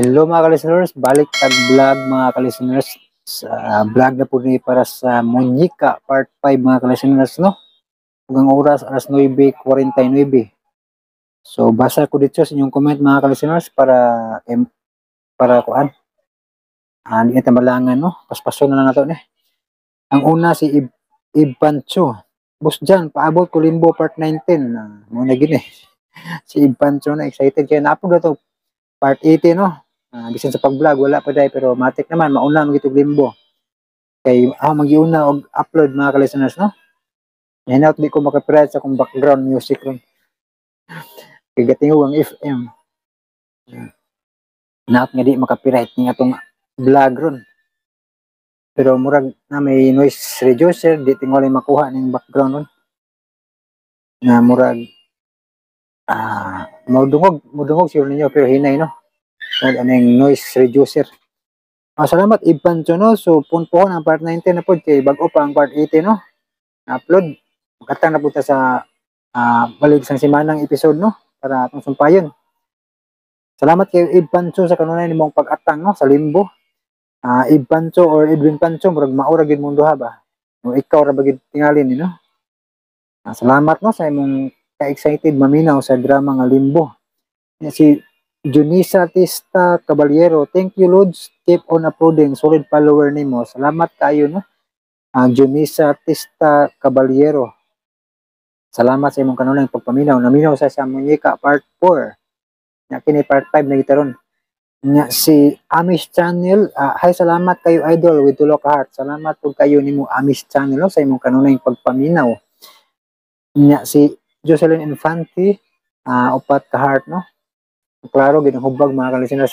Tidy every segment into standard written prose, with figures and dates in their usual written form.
Hello, mga ka-listeners, balik tag vlog, mga ka-listeners. Sa vlog na po ni para sa Munyika Part 5, mga ka-listeners, no. Ug ang oras, alas 9:49. So basa ko dito sa inyong comment, mga ka-listeners, para kuan. Ah, di na malangan, no. Paspaso na lang nato ni. Ang una, si Ibancho. "Boss Jan, paabot ko Limbo Part 19." Mo na gini. Si Ibancho na excited kaya na-upload na to Part 18, no. Bisan sa pag-vlog wala pa dai, pero matik naman mauna man gitog Limbo. Kay ako magiuna og upload, mga ka-listeners, no. Hinaut di ko maka-copyright sa akong background music ron. Kay gatingog ang FM. Hinaut nga di maka-copyright ning atong vlog ron. Pero murag na may noise reducer, di tingali makuha ning background ron. Nga murag modungog siguro ninyo pero hinay, no. Murag aning noise reducer. Salamat, Iban, no. So punpuhon ang Part 19 na pod kay bag-o pa ang Part 18, no. Na-upload. Makatang na punta sa balik sang simanang episode, no, para atong sumpayon. Salamat kay Ib Pancho sa kanunay nimong pag-atang, no, sa Limbo. Ib Pancho or Edwin Pancho, murag mao ra gyud mong duha ba. O ikaw ra ba gyud tingali ni, no? Salamat, no, sa imong ka-excited maminaw sa drama nga Limbo. Ya, si Junisa Tista Caballero, "Thank you, Lods. Keep on uploading. Solid follower nimo." Salamat kayo, no. Junisa Tista Caballero. Salamat sa imong kanunay pagpaminaw. Naminaw sa Munyika Part 4. Nya kini Part 5 na gitaron. Nya si Amish Channel, "Hi, salamat kayo, idol," with tulo ka heart. Salamat pud kayo nimo, Amish Channel, no, sa imong kanunay pagpaminaw. Nya si Jocelyn Infante, upat ka heart, no. Klaro gid ang hubag, mga ka-listeners.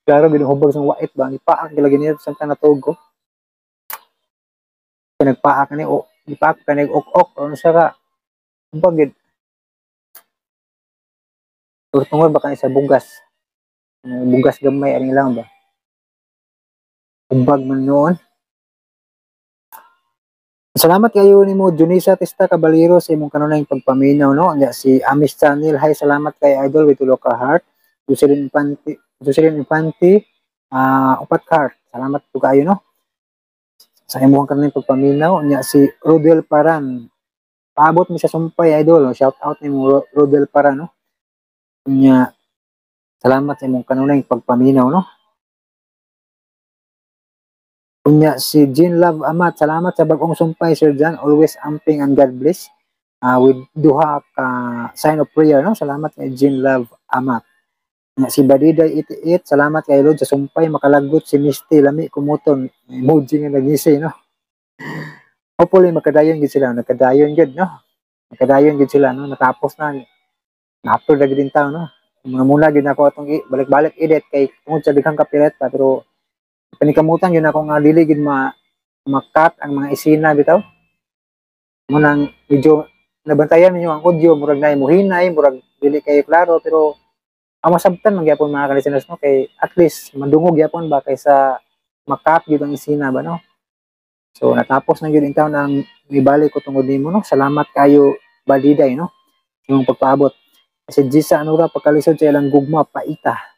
Klaro gid ang hubag sa wait ba, ipaak gid lagi niya samtang natug ko. Kay nagpaak ni o gipaak ka nag ok-ok or unsa ka hubag gid. Or tungod ba kani sa bugas? Bugas gamay ani lang ba? Hubag man noon. Salamat kayo nimo, Junisa Tista Caballero, sa imong kanunay pagpaminaw, no. Nya si Amish Channel, "Hi, salamat kay idol," with tulo ka heart. Jocelyn Infante, Jocelyn Infante, upat ka heart. Salamat po kayo, no, sa imong kanunay pagpaminaw. Nya si Rodel Paran, "Paabot mi sa sumpay, idol." Shout out nimo, Rodel Paran, no. Nya salamat sa imong kanunay pagpaminaw, no. Unya si Jean Love Amat, "Salamat sa bagong sumpay, Sir John. Always amping and God bless." With duha ka sign of prayer, no. Salamat kay Jean Love Amat. Unya si Badiday 88, "Salamat kay Lord sa sumpay, makalagot si Misty, lami kumuton," emoji nga nagngisi, no. Hopefully makadayon gid sila, nakadayon gid, no. Nakadayon gid sila, no. Natapos na. Na-upload na gid din taon, no. Muna muna gid ako atong balik-balik edit kay tungod sa daghang copyright pa, pero panikamutan yun ako nga dili gid ma ma-cut ang mga isina bitaw. Munang medyo nabantayan ninyo ang audio, murag naay muhinay, murag dili kayo klaro, pero ang masabtan man gyapon, mga ka-listeners, no, kay at least madungog gyapon ba kaysa ma-cut gyud ang isina ba, no. So natapos na gyud in taon ang mibalik ko tungod nimo, no. Salamat kayo, Baliday, no, imong pagpaabot. Kasi Gisa Anura, "Pagkalisod sa ilang gugma paita."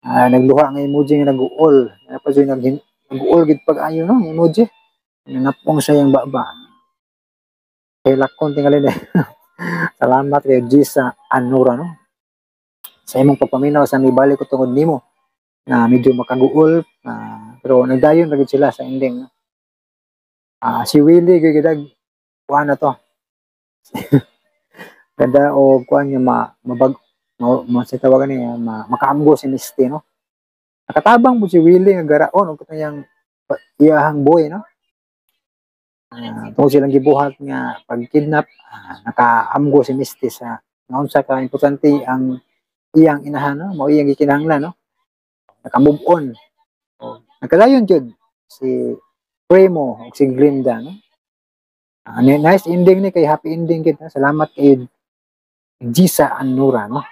Nagluha nga emoji nga nag-uol. Na pa jud nag-uol gid pag-ayo, no, emoji. Napong sa iyang baba. Kay lakon tingali ni. Salamat kay Gisa Anura, no, sa imong pagpaminaw sa mibalik ko tungod nimo na medyo makaguol, pero nagdayon ra gid sila sa ending, no? Si Willie gigidag kuan na to. Ganda o kuan nga ma mabag ma, ma sa tawagan niya ma, makaamgo si Misty, no. Nakatabang po si Willie nga garaon og katong iyahang boy, no. Tungod silang gibuhat nga pag-kidnap, nakaamgo si Misty sa nga unsa ka importante ang iyang inahan, no, mao iyang gikinahanglan, no. Naka-move on. O, nagkadayon jud si Primo ug si Glinda, no. Nice ending ni kay happy ending gid, no? Salamat kay Gisa Anura, no.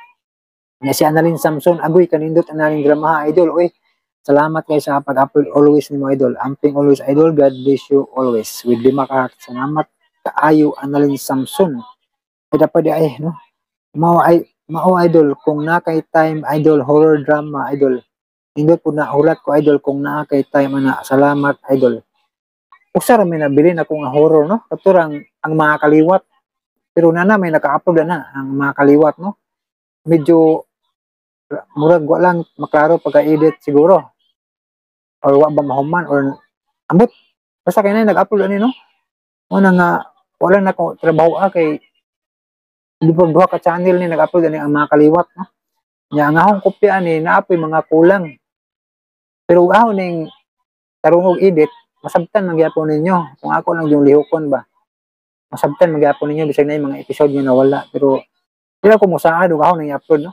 Nya si Annalyn Samson, "Agoy kanindot analing drama, idol. Oy, salamat kay sa pag-upload always nimo, idol. Amping always, idol. God bless you always." With lima ka heart. Salamat kaayo, Annalyn Samson. Ay dapat di ay, no. Mao ay Mao, idol, kung naa kay time, idol, horror drama, idol. Nindot po na hulat ko, idol, kung naa kay time ana. Salamat, idol. Usa ra may nabilin ako nga horror, no? Katurang Ang Mga Kaliwat. Pero nana may naka-upload na Ang Mga Kaliwat, no? Medyo murag wa lang maklaro pagka-edit siguro. Or wa ba mahuman or ambot. Basta kay na nag-upload ani, no? Mao na nga wala na ko trabaho kay di pa duha ka channel ni nag-upload ani Ang Mga Kaliwat, no? Nya ang akong kopya ani naapoy mga kulang. Pero ako ning tarungog edit, masabtan man gyapon ninyo. Kung ako lang yung lihokon ba, masabtan man gyapon ninyo bisag na yung mga episode niyo nawala. Pero di ko musaad ug ako nang i-upload, no?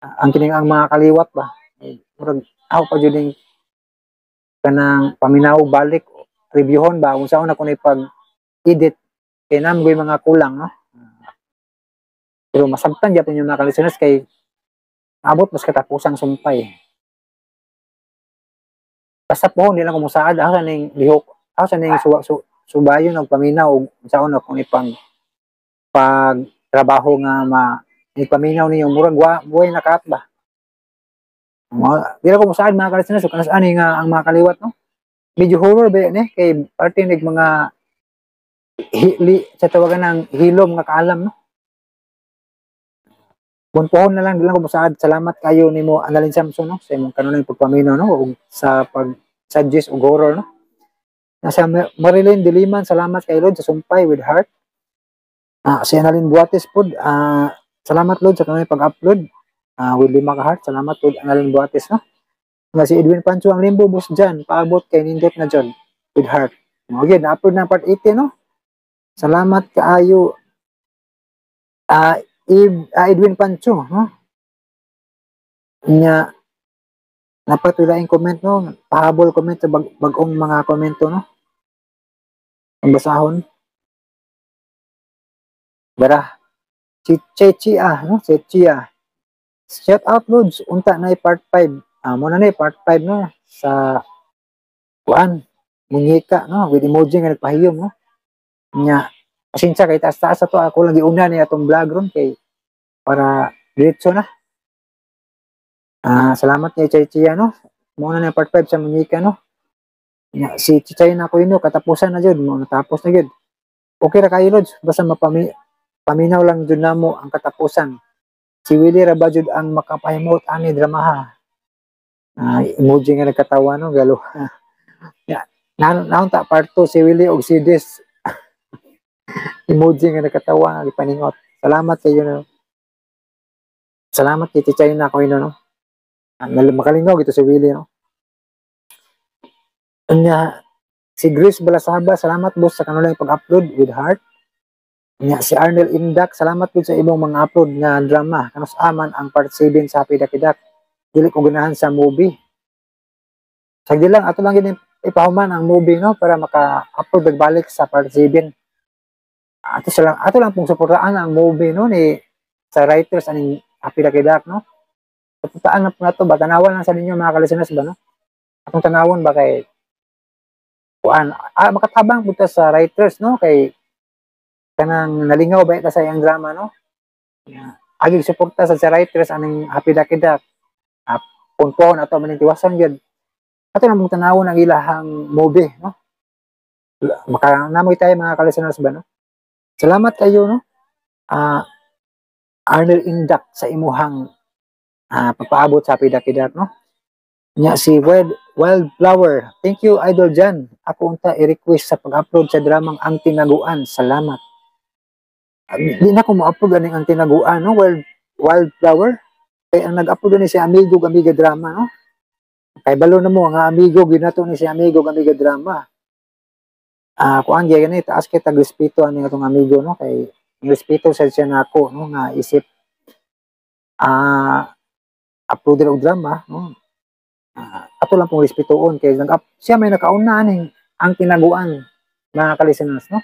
Ang kining Ang Mga Kaliwat ba. Eh, murag ako pa jud ning kanang paminaw balik, reviewhon ba kung saan ako ni pag edit kay nam mga kulang, no? Pero masabtan gyapon yung mga listeners kay abot mas katapusang sumpay. Basta po hindi lang ko musaad, ako sa ning lihok, ako sa ning subayon og paminaw og saon ako ni pang pag trabaho nga ma ni paminaw ninyo, murag wa buhay nakaat ba. Mga, di ko musaad, mga ka-listeners, so kanas ani nga Ang Mga Kaliwat, no? Medyo horror ba ni kay parte nig mga li, sa tawagan ng hilom nga kaalam, no? Bunpuhon na lang, di lang ko musaad. Salamat kayo nimo, Annalyn Samson, no, sa imong kanunay pagpaminaw, no, ug sa pag suggest og horror, no? Nasa Marilyn Diliman, salamat kay Lord sa sumpay with heart. Si Annalyn Buates pod, salamat Lord sa kanunay pag-upload with lima ka heart. Salamat pod, Annalyn Buates, no? Nga si Edwin Pancho, ang limbo, boss dyan, paabot kay nindot na John with heart. Okay, na-upload na part 80, no? Salamat kaayo, Edwin Pancho, no? Nya napatulaing comment, no? Pahabol comment sa bagong mga komento, no? Ang basahon. Bara. Si Chechia, no? Chechia. Shout out, Lods, unta na part 5. Mo na part 5, no, sa kuan, Munyeka, no, with emoji nga nagpahiyom, no? Nya pasensya kay taas-taas ato, ako lang giuna ni atong vlog ron kay para diretso na. Salamat kay Chechia, no? Mo na ni part 5 sa Munyeka, no? Nya si Chichay na ko, katapusan na jud, mo natapos na jud. Okay ra kayo, Lods, basta paminaw lang jud namo ang katapusan. Si Willie ra ba jud ang makapahimot ani dramaha? Emoji nga nagkatawa, no, galo. Ya, naon ta part 2 si Willie og si Des. Emoji nga nagkatawa nga gipaningot. Salamat sa iyo, no. Salamat kay Chichay na ko, no. Makalingaw gito si Willie, no. Anya si Grace Balasaba, salamat boss sa kanunay pag-upload with heart. Nya si Arnel Indak, salamat pud sa imong mga upload nga drama. Kanus aman ang part 7 sa Happy Dakidak? Dili ko ganahan sa movie. Sagdi lang, ato lang gini ipahuman ang movie, no, para maka-upload balik sa part 7. Ato lang pong suportahan ang movie, no, ni sa writers aning Happy Dakidak, no. Suportahan na po nato ba, tanawan lang sa ninyo, mga ka-listeners ba, no. Atong tanawon ba kay kuan, makatabang pud ta sa writers, no, kay kanang nalingaw ba ta sa iyang drama, no. Yeah. Agi suporta sa writers aning Happy Dakidak. Punpuhon ato maning tiwasan gyud. Ato lang pong tanawon ang ilahang movie, no. Maka namoy tayo, mga ka-listeners ba, no. Salamat kayo, no. Arnel Indak sa imuhang pagpaabot sa Happy Dakidak, no. Nya si Wild Wildflower. Thank you, Idol Jan. Ako unta i-request sa pag-upload sa dramang Ang Tinaguan. Salamat. Di na ko mo-upload aning Ang Tinaguan, no, Wildflower. Kay ang nag-upload ni si Amigo Amiga Drama, no. Kay balo na mo nga amigo gyud nato ni si Amigo Amiga Drama. Kuan gyud gani, taas kay tag respeto ani atong amigo, no, kay respeto sad siya nako, no, nga isip uploader og drama, no. Ato lang pong respetuon kay nag siya may nakauna aning Ang Tinaguan, mga ka-listeners, no.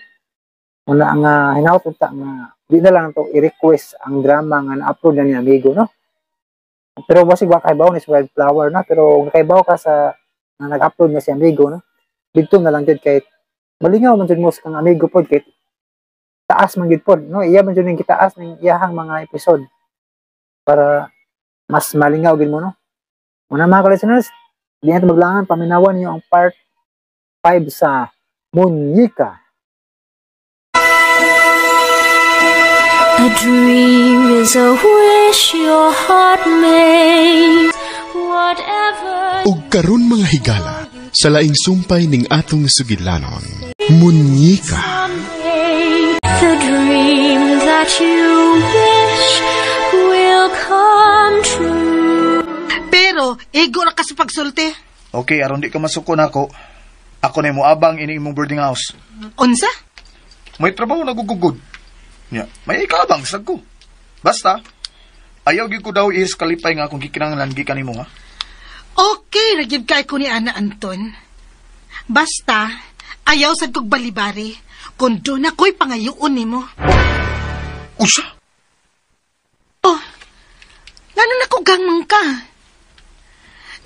Una ang hinawat unta nga di na lang to i-request ang drama nga na-upload na ni amigo, no. Pero basig wa kay ni si Wildflower na, pero kung kaybaw ka sa nga nag-upload na si amigo, no, didto na lang jud kay malingaw man jud mo sa kang amigo pod kay taas man gid pod, no, iya man jud ning gitaas ning iyahang mga episode. Para mas malingaw gid mo, no? Una mga ka-listeners, di natin maglangan, paminawan niyo ang part 5 sa Munyika. A dream is a wish your heart made. Whatever. Ug karon mga higala, sa laing sumpay ning atong sugilanon, Munyika. The dream that you wish will come true. Pero, igo ra ka sa pagsulti. Okay, aron di ka masuko nako. Ako na moabang ini imong boarding house. Unsa? May trabaho na gugugod. Nya, may ikaabang sad ko. Basta, ayaw gyud ko daw is kalipay nga akong gikinahanglan gikan nimo ha. Okay, ra gyud kay ko ni Ana Anton. Basta, ayaw sad kog balibari. Kun do na ko'y pangayoon nimo. Usa? Oh, ngano na ko gangmang ka?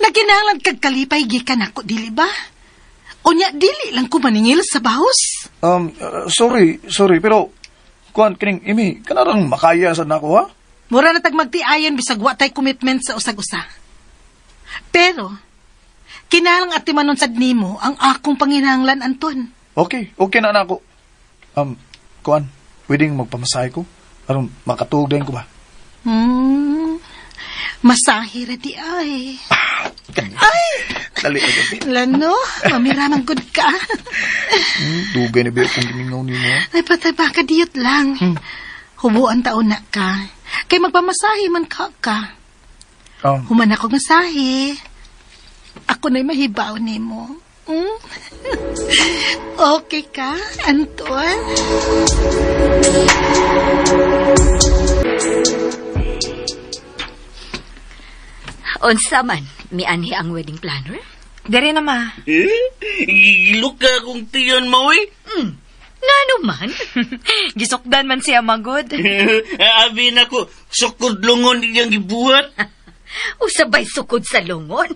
Naginahanglan kag kalipay gikan ako, dili ba? Unya, dili lang ko maningil sa bahos. Sorry, pero kuan kining imi, kanarang makaya sad nako ha? Mura na tag magtiayon bisag wa tay commitment sa usag-usa. Pero, kinalang atimanon sad nimo ang akong panginahanglan, Anton. Okay na nako. Kuan, pwedeng magpamasahe ko? Aron makatuog din ko ba? Masahe ra di ay. Ay! Dali na gabi. Lano, mamiraman gud ka. Dugay na ba akong gimingaw nimo? Ay, patay ba ka diyot lang. Hubuan taon na ka. Kay magpamasahe man ka ka. Human ako masahe. Ako na'y mahibaw nimo. Okay ka, Anton? Unsa man, mianhi ang wedding planner? Dere na, ma. Gilok ka kung tiyon mo, eh. Ngano man? Gisukdan man siya, magod. Abi na ko, sukod lungon iyang gibuhat. Usabay sukod sa lungon.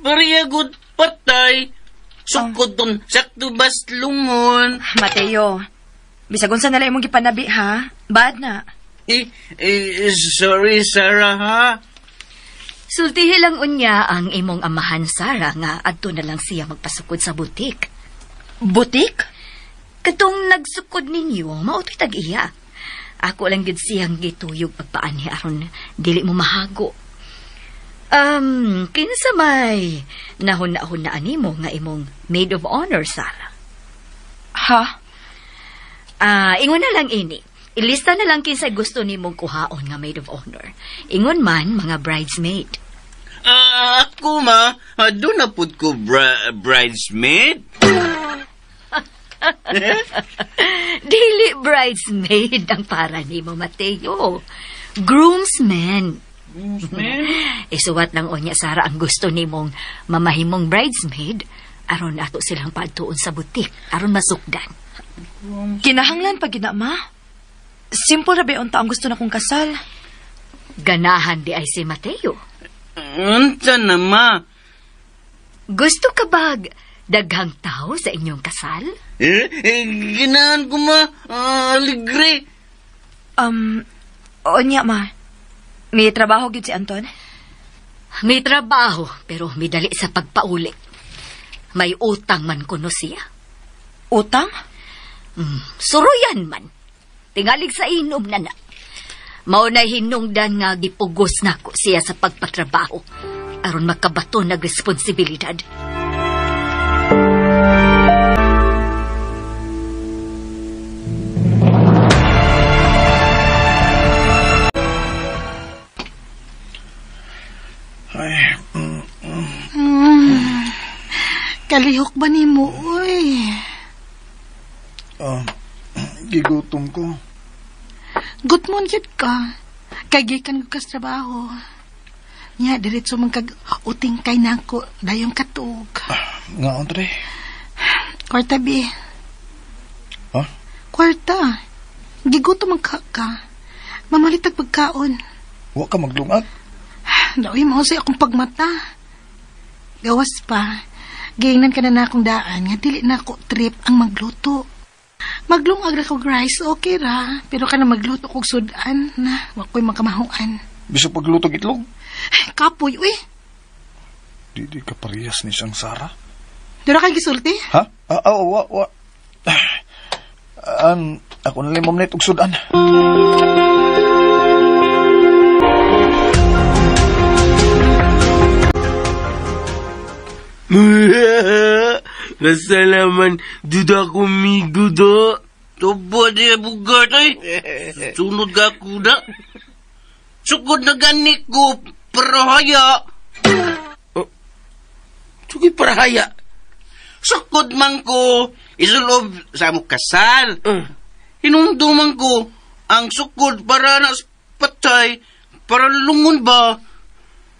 Bariyagod patay. Sukod dun, sakto bas lungon. Mateo, bisag unsa na lang imong gipanabi, ha? Bad na. Sorry, Sarah, ha? Sultihi lang unya ang imong amahan, Sarah, nga adto na lang siya magpasukod sa butik. Butik? Katong nagsukod ninyo, mautoy tag-iya. Ako lang gid siyang gituyog pagpaanhi aron dili mo mahago. Kinsa may nahuna-hunaan nimo nga imong maid of honor, Sarah? Ha? Ingon na lang ini. Ilista na lang kinsay gusto nimong kuhaon nga maid of honor. Ingon man mga bridesmaid. Ako ma, doon na pud ko bridesmaid. Dili bridesmaid ang para nimo, Mateo. Groomsmen. Groomsmen? Isuwat lang unya, Sarah, ang gusto nimong mamahimong bridesmaid aron ato silang paadtuon sa butik aron masukdan. Kinahanglan pa gid na, ma. Simple ra ba unta ang gusto na kong kasal? Ganahan di ay si Mateo. Unsa na, ma? Gusto ka ba daghang tao sa inyong kasal? Ganahan ko, ma. Aligre. Unya, ma. May trabaho gid si Anton? May trabaho, pero may dali sa pagpauli. May utang man kuno siya. Utang? Suruyan man. Tingalig sa inom na na. Mao na hinungdan nga gipugos nako siya sa pagpatrabaho aron makabato nag responsibilidad. Ay, Kalihok ba nimo, oy? Gigutom ko. Gutmon gyud ka. Kay gikan ka sa trabaho. Nya, diretso man kag uting kay nako, dayong katuog. Nga, Andre. Kwarta, bi. Ha? Kwarta. Gigutom man ka ka. Mamalitag pagkaon. Wa ka maglungag. Daoy, mao say akong pagmata. Gawas pa. Giingnan ka na na akong daan nga dili na ako trip ang magluto. Maglungag ra kog rice, okay ra. Pero kana magluto kog sudan na, wa ko'y makamahuan. Bisag paglutog itlog. Kapoy, uy. Di ka parehas ni siyang Sarah. Dura kay gisulti? Ha? Wa. Ako na lang mamnit og sudan. Kasalaman, duda kumigo do. Tubo di bugat ay. Sunod ka kuda. Sukod na gani ko, parahaya. Oh, sukod parahaya? Sukod man ko, isulob sa among kasal. Hinumduman ko, ang sukod para na patay, para lungon ba?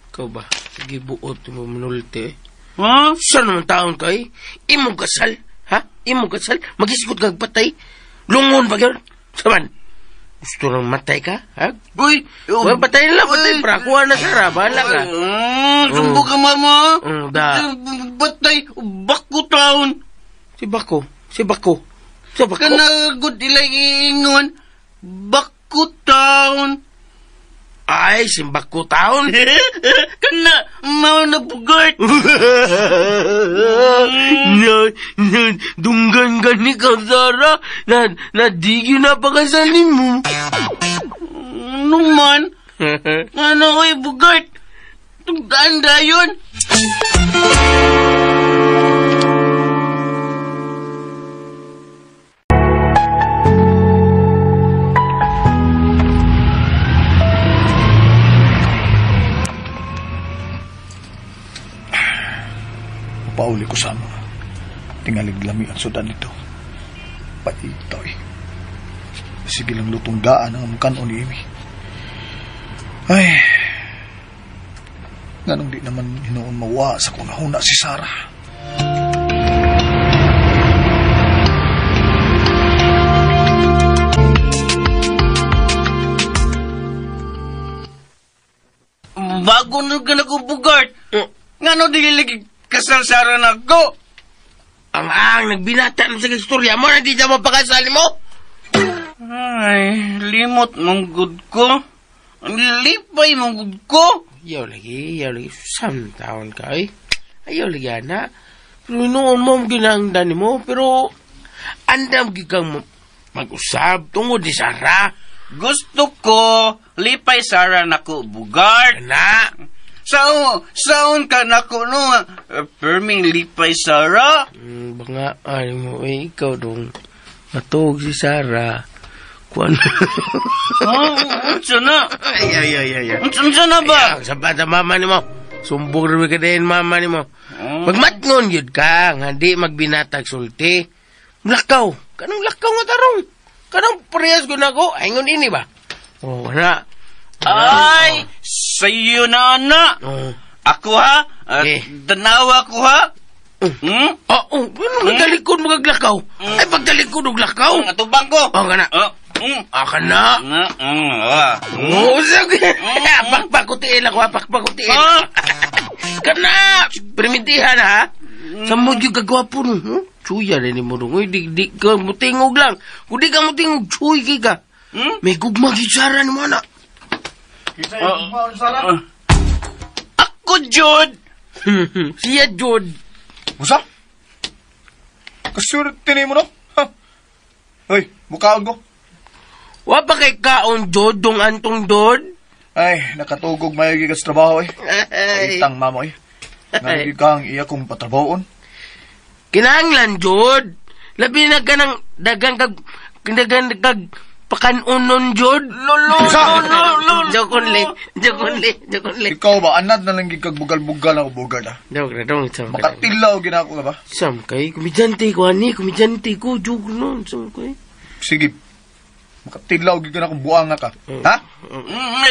Ikaw ba? Sige buot mo manulte. Ha? Saan naman taon kay? Imong kasal? Ha? Imong kasal? Mag-isikot kag patay? Lungon ba yun? Saman? Gusto nang matay ka? Ha? Uy! Well, patay na lang, patay. Para kuha na Sarah. Bahala ka. Sumbo ka, mama. Da. Patay, bako taon. Si Bako. Si Bako. Si Bako. Kanagod ilay iingon. Bako taon. Ay, si Bako taon. Kana, mao na bugart. Na, dunggan gani ka, Sarah. Na, di na pakasalin mo. Ano man? Ano ko'y bugart? Tunggaan dayon. Pauli ko sa mga tingalig lami ang sudan nito. Paitoy. Sige lang lutong daan ang kanon ni Amy. Ay, nganong di naman hinoon mawa sa kung nahuna si Sarah. Bago na ka nagubugart, ngano dili kasal Sarah na ko? Ang nagbinata na sa istorya mo, hindi siya mapakasal mo? Ay, limot mong good ko. Lipay mong good ko. Ayaw lagi. Sam taon ka, eh. Ayaw lagi, ana. Pero noon mo, ginangdan mo, pero andam gikang mag-usab tungod ni Sarah. Gusto ko, lipay Sarah na ko, bugart. Ana. Saon ka na ko, no? Perming lipay Sarah. Banga, ay mo, eh, ikaw dong. Matog si Sarah. Kuan. Unsa na? Ay. Unsa na ba? Ay, sa bata mama ni mo. Sumbong rin ka din mama ni mo. Magmatngon yun ka, nga di magbinatag sulti. Lakaw. Kanong lakaw nga tarong? Kanong parehas ko na ko? Ay, ngun ini ba? Oh, na. Ay, sa'yo na, na. Ako ha? Tanawa ko ha? Oo, ano magtalikod magaglakaw? Ay, pagtalikod og lakaw. Atubang ko. Oh, kana. Aka na. Oo, sige. Pakpakutiin ako, ha? Pakpakutiin. Kana! Permitihan, ha? Sa mo yung kagwapo, no? Tsuya rin mo nung. Uy, di ka mutingog lang. Kung di ka mutingog, tsuy ka. May gugmag yung ni mo, anak. Ako, Jod! Siya, Jod. Usa? Kasurte ni mo, no? Hoy, bukaon ko. Wa pa kay kaon, Jod, dong antong Jod? Ay, nakatugog may gigas trabaho, eh. Ay, tang mamo, eh. Nalagi kang iya kong patrabahoon. Kinahanglan, Jod. Labi na ka ng dagang kag pakanunon, Jod. Lolo, lolo, Joke only. Ikaw ba, anad na lang kag bugal-bugal ako bugal, ha? Joke na, dong. Makatilaw ginako ka ba? Sam kay, kumidyante ko, ani, kumidyante ko, joke nun, sam kay. Sige, makatilaw gid ka na kung buang ka. Ha?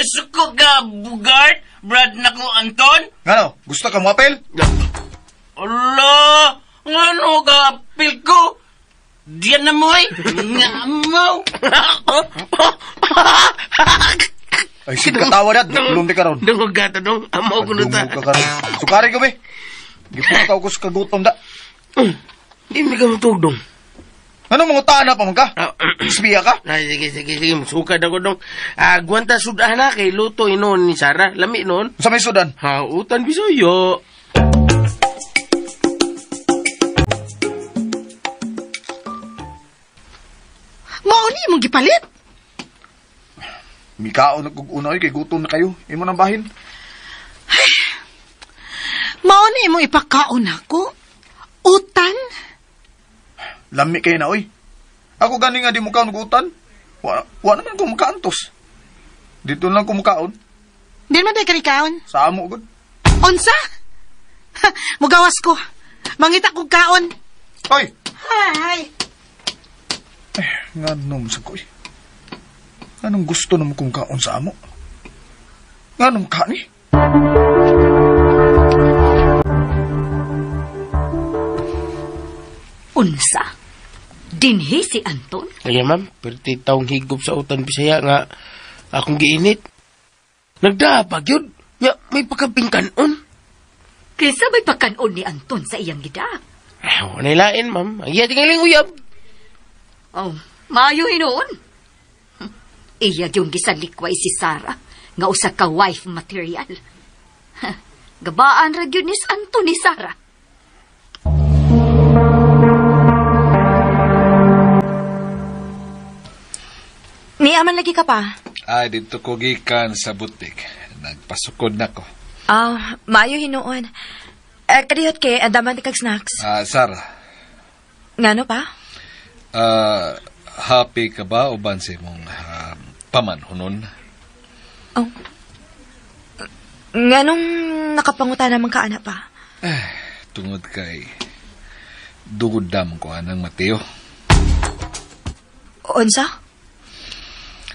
Suko ka, bugart, Brad na ko, Anton? Ngano, gusto ka mo apel? Ala, ngano ka apel ko? Diyan na mo ay, nga mo. Ay, sige katawa na, lumdi ka ron. Dungog ka, tanong, amaw ko na ta. Dungog ka karon. Sukari ko, be. Gipukaw ko sa kagutom da. Hindi mo ka matug, dong. Ano mangutaan na pa man ka? Isbiya ka? Ay, sige. Sukad ako dong. Agwanta sudan na kay luto inoon ni Sarah. Lami noon. Sa may sudan? Ha, utan bisoyo. Mao ni imong gipalit? Mikaon nagkuguna oy kay gutom na kayo. Imo nang bahin. Ay, mao ni imong ipakaon ako. Utan? Lami kay na oy. Ako gani nga di mo kaon og utan. Wa naman ko makaantos. Dito lang ko mukaon. Di man day kaon? Sa amo gud. Unsa? Mugawas ko. Mangita kog kaon. Oy. Hay. Eh, nganom sa ko. Anong gusto na mo kong kaon sa amo? Nganong kani? Unsa? Dinhi si Anton? Kaya ma'am, perti taong higop sa utan Bisaya nga akong giinit. Nagdapag yun. Ya, may pagkapingkanon. Kaysa may pagkanon ni Anton sa iyang gida. Ay, wala lain, ma'am. Ang iya tingaling uyab. Oh, maayo hinoon. Iya yung gisalikway si Sarah nga usa ka wife material. Gabaan ra gyud ni Anton ni Sarah. Niaman lagi ka pa? Ay, dito ko gikan sa butik. Nagpasukod na ko. Ah, maayo hinuon. Kadiyot kay, andaman di kag snacks. Sarah. Ngano pa? Happy ka ba o ban sa imong pamanhunon? Oh. Nganong nakapanguta naman ka, anak pa? Eh, tungod kay dugod damang ko anang Mateo. Unsa?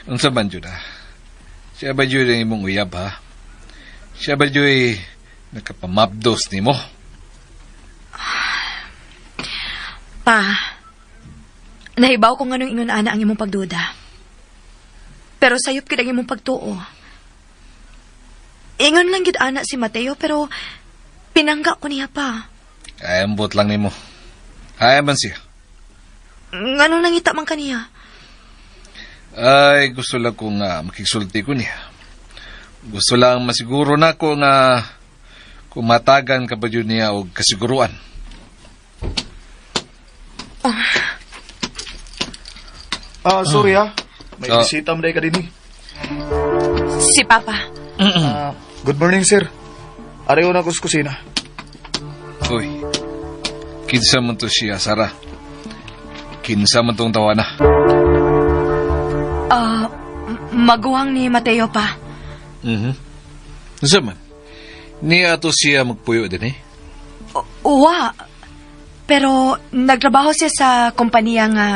Unsa man jud ah? Siya ba jud ang imong uyab ha? Siya ba jud nakapamabdos nimo? Pa, nahibaw ko nganong ingon ana ang imong pagduda. Pero sayop gid ang imong pagtuo. Ingon lang gid ana si Mateo pero pinangga ko niya pa. Ay, ambot lang nimo. Ay man siya. Nganong nangita man kaniya? Ay, gusto lang kong makigsulti ko niya. Gusto lang masiguro na ko nga kumatagan ka ba yun niya og kasiguruan. Sorry ha. May bisita mo ka din eh. Si Papa. Good morning, sir. Areho na ko sa kusina. Uy, kinsa man to siya, Sarah? Kinsa man tong tawana? Maguwang ni Mateo pa. Mhm. Unsa man? Niya ato siya magpuyo din eh? Uwa. Pero nagtrabaho siya sa kompanya nga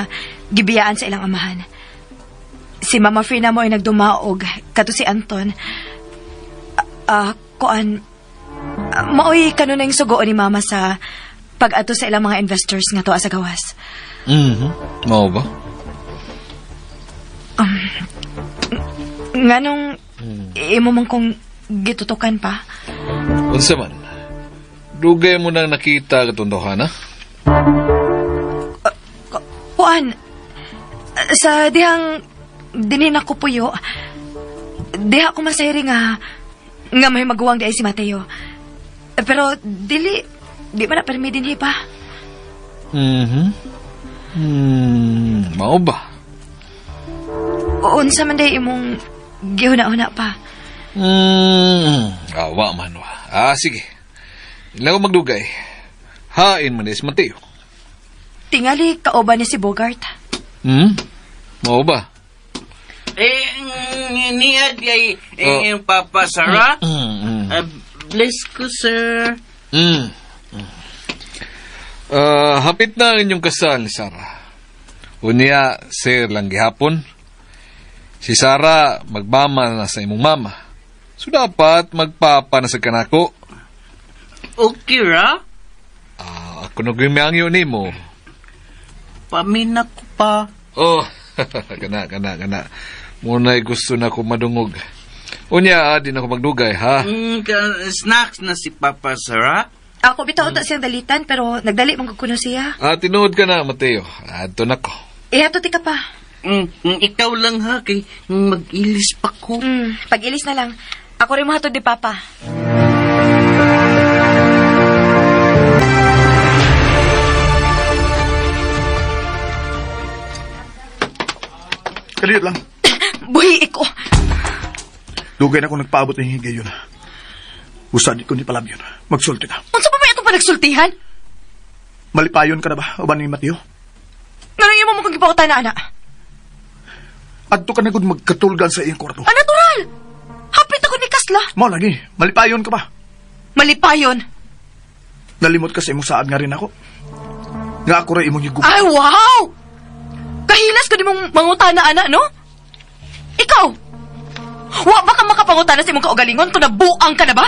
gibiyaan sa ilang amahan. Si Mama Frina mo ay nagdumaog, kato si Anton. Kuan, maoy kanunay sugo ni Mama sa pag-ato sa ilang mga investors nga tuwa sa gawas. Mhm. Mao ba? Nganong imo man kong gitutukan pa? Unsa man? Dugay mo nang nakita katong tawhana? Kuan, sa dihang dinhi na ko puyo, diha ko masayri nga may maguwang di ay si Mateo. Pero dili, di man na permi dinhi pa. Mhm. Mao ba? Unsa man day imong gihuna-huna pa? Awa man wa. Sige. Ilaw magdugay. Hain man is Mateo. Tingali kauban ni si Bogart. Mao ba? Niya di ay Papa Sarah. Bless ko, sir. Hapit na ang inyong kasal ni Sarah. Unya, sir lang gihapon. Si Sarah magmama na sa imong mama. So dapat magpapa na sa kanako. Okay ra? Ako nagimangyo nimo. Pamina ko pa. Oh, kana. Muna'y gusto na ko madungog. Unya, di na ko magdugay, ha? Snacks na si Papa Sarah. Ako bitaw ta siyang dalitan pero nagdali man gud kuno siya. Ah, tinuod ka na, Mateo. Adto na ko. Ihato ti ka pa. Ikaw lang ha, kay mag-ilis pa ko. Pag-ilis na lang. Ako rin mohatod ni Papa. Kaliyot lang. Buhi ko. Dugay na akong nagpaabot ng higayon. Usad ko ni Palabyon. Magsulti ka. Unsa pa may atong panagsultihan? Malipayon ka na ba? Uban ni Mateo? Nganong imo mo kong gipautan na, ana? Adto ka na gud magkatulgan sa iyang kwarto. Ah, natural! Hapit ako ni Kasla. Mao lagi, malipayon ka ba? Malipayon? Nalimot ka sa imong saad nga rin ako. Nga ako ra imong higugma. Ay, wow! Kahilas ko di mong mangutana, ana, no? Ikaw! Wa ba ka makapangutana sa imong kaugalingon kung nabuang ka na ba?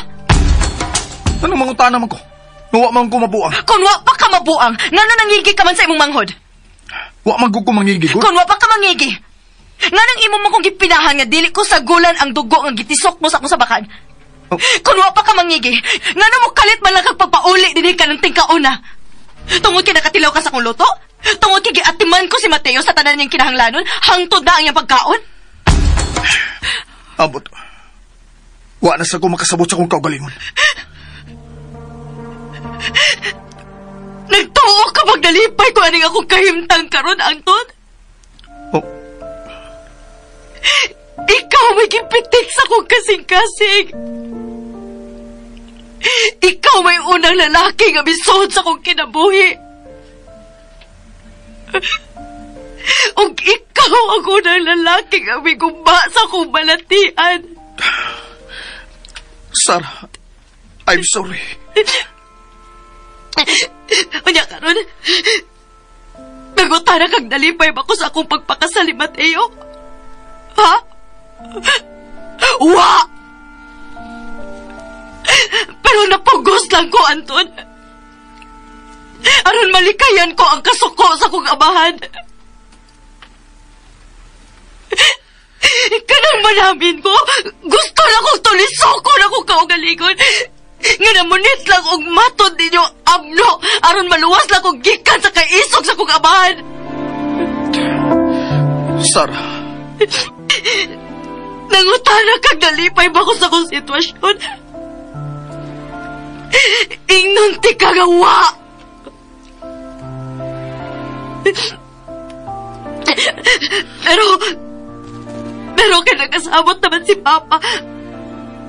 Anong mangutana man ko? Wa man ko mabuang. Kung wa pa ka mabuang, ngano nangigi ka man sa imong manghod? Wa man ko mangigi, gud. Kung wa pa ka mangigi, nganong imo man kong gipinahan nga dili ko sagulan ang dugo nga gitisok mo sa akong sabakan? Oh. Kung wa pa ka mangigi, ngano mo kalit man lang kag pagpauli dinhi ka ng tingkauna? Tungod kay nakatilaw ka sa akong luto? Tungod kay giatiman ko si Mateo sa tanan niyang kinahanglanon, hangtod na ang iyang pagkaon? Abot. Wa na sa ko makasabot sa akong kaugalingon. Nagtuo ka pag nalipay ko aning akong kahimtang karon, Anton? Oh. Ikaw may gipitik sa akong kasing-kasing. Ikaw may unang lalaki nga misuod sa akong kinabuhi. Ug ikaw ang unang lalaki nga migumba sa akong balatian. Sarah, I'm sorry. Unya karon, nagutana kag nalipay ba ko sa akong pagpakasal ni Mateo? Ha? Wa! Pero napugos lang ko, Anton. Aron malikayan ko ang kasuko sa akong amahan. Kanang manamin ko, gusto na kong tulisoko na kong kaugalingon. Nga namunit lang og matod ninyo abno aron maluwas lang kong gikan sa kaisog sa akong amahan. Sarah. Nangutana kag nalipay ba ko sa akong sitwasyon? Ingnon ti kagawa. Pero kay nagkasabot naman si Papa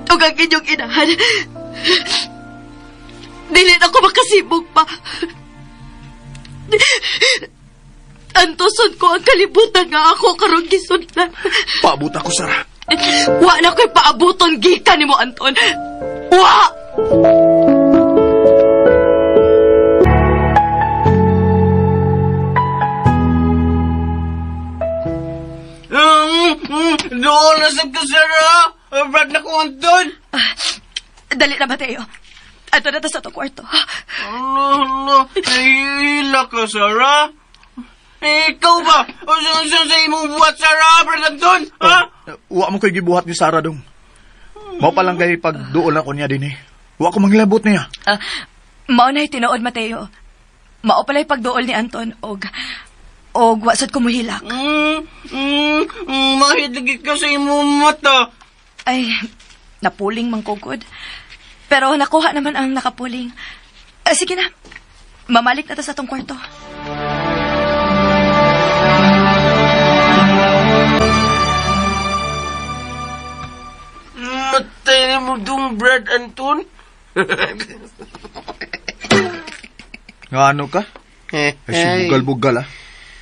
ug ang inyong inahan. Dili na ako makasibog pa. Antuson ko ang kalibutan nga ako karon gisudlan. Paabot ako, Sarah. Wa na ko'y paabuton gikan nimo, Anton. Wa! Doon na sa ko, Sarah. Brad na ko, Anton. Dali na, Mateo. Ato na ta sa to kwarto. Alo, alo. Nahihila ka, Sarah. Ikaw ba? O saan sa imong buhat, Sarah, Brad Anton? Ha? Wa mo ko'y gibuhat ni Sarah dong. Mao pa lang kay pagduol ako niya din eh. Wa ko manghilabot niya. Mao na'y tinuod, Mateo. Mao pala'y pagduol ni Anton og wa sad ko muhilak. Mahidlagi ka sa imong mata. Ay, napuling man ko gud. Pero nakuha naman ang nakapuling. Sige na. Mamalik na ta sa tong kwarto. Matay na mo dong, Brad Anton. Nga ano ka? Ay, si bugal-bugal ah.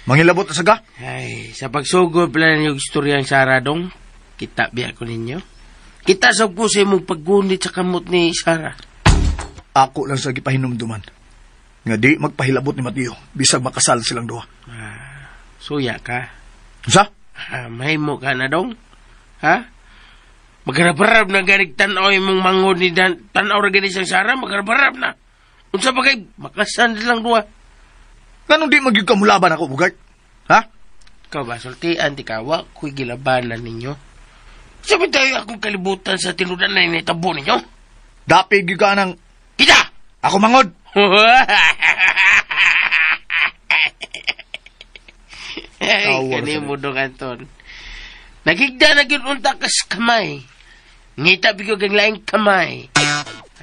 Mangilabot na saga. Ay, sa pagsugod pala ninyo istorya ang Sarah dong, kita biya ko ninyo. Kita sab ko sa imong paggunit sa kamot ni Sarah. Ako lang sa gipahinumduman. Nga di magpahilabot ni Mateo, bisag makasal silang duha. Suya ka. Unsa? Mahimo ka na dong. Ha? Magarabarab na ganig tanaw imong mangod ni Dan, tanaw ra gani siyang Sarah, magarabarab na. Unsa pa kay makasal silang duha? Nganong di magyud ka mulaban ako, Bugart? Ha? Ikaw ba, sultian, ti kawa, kuy gilabanan ninyo. Sabi tayo akong kalibutan sa tinudan na initabo ninyo. Dapig gyud ka ng... Kita! Ako mangod. Ay, kanimo Dong Anton. Nagigda na gyud unta kas kamay. Ngita bigo kang laing kamay.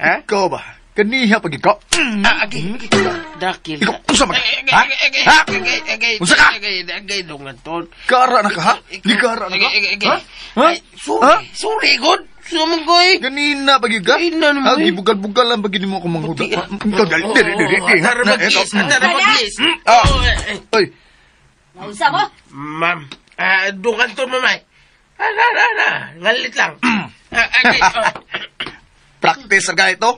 Ha? Ikaw ba? Kaniha pag ikaw. Agay, dakil. Ikaw, unsa man ka? Ha? Unsa ka? Agay, Dong Anton. Kara na ka, ha? Gikara na ka? Ha? Ha? Sorry, sorry, God. Sumanggoy. Ganina pag ikaw. Ha? Gibugal-bugal lang pag mo ako manghuda. Ikaw, dali, dali, dali. Tara mag-kiss, tara mag-kiss. Ay. Unsa mo? Ma'am, Dong Anton, mamay. Ana, ngalit lang. Agay. Practice ang ito.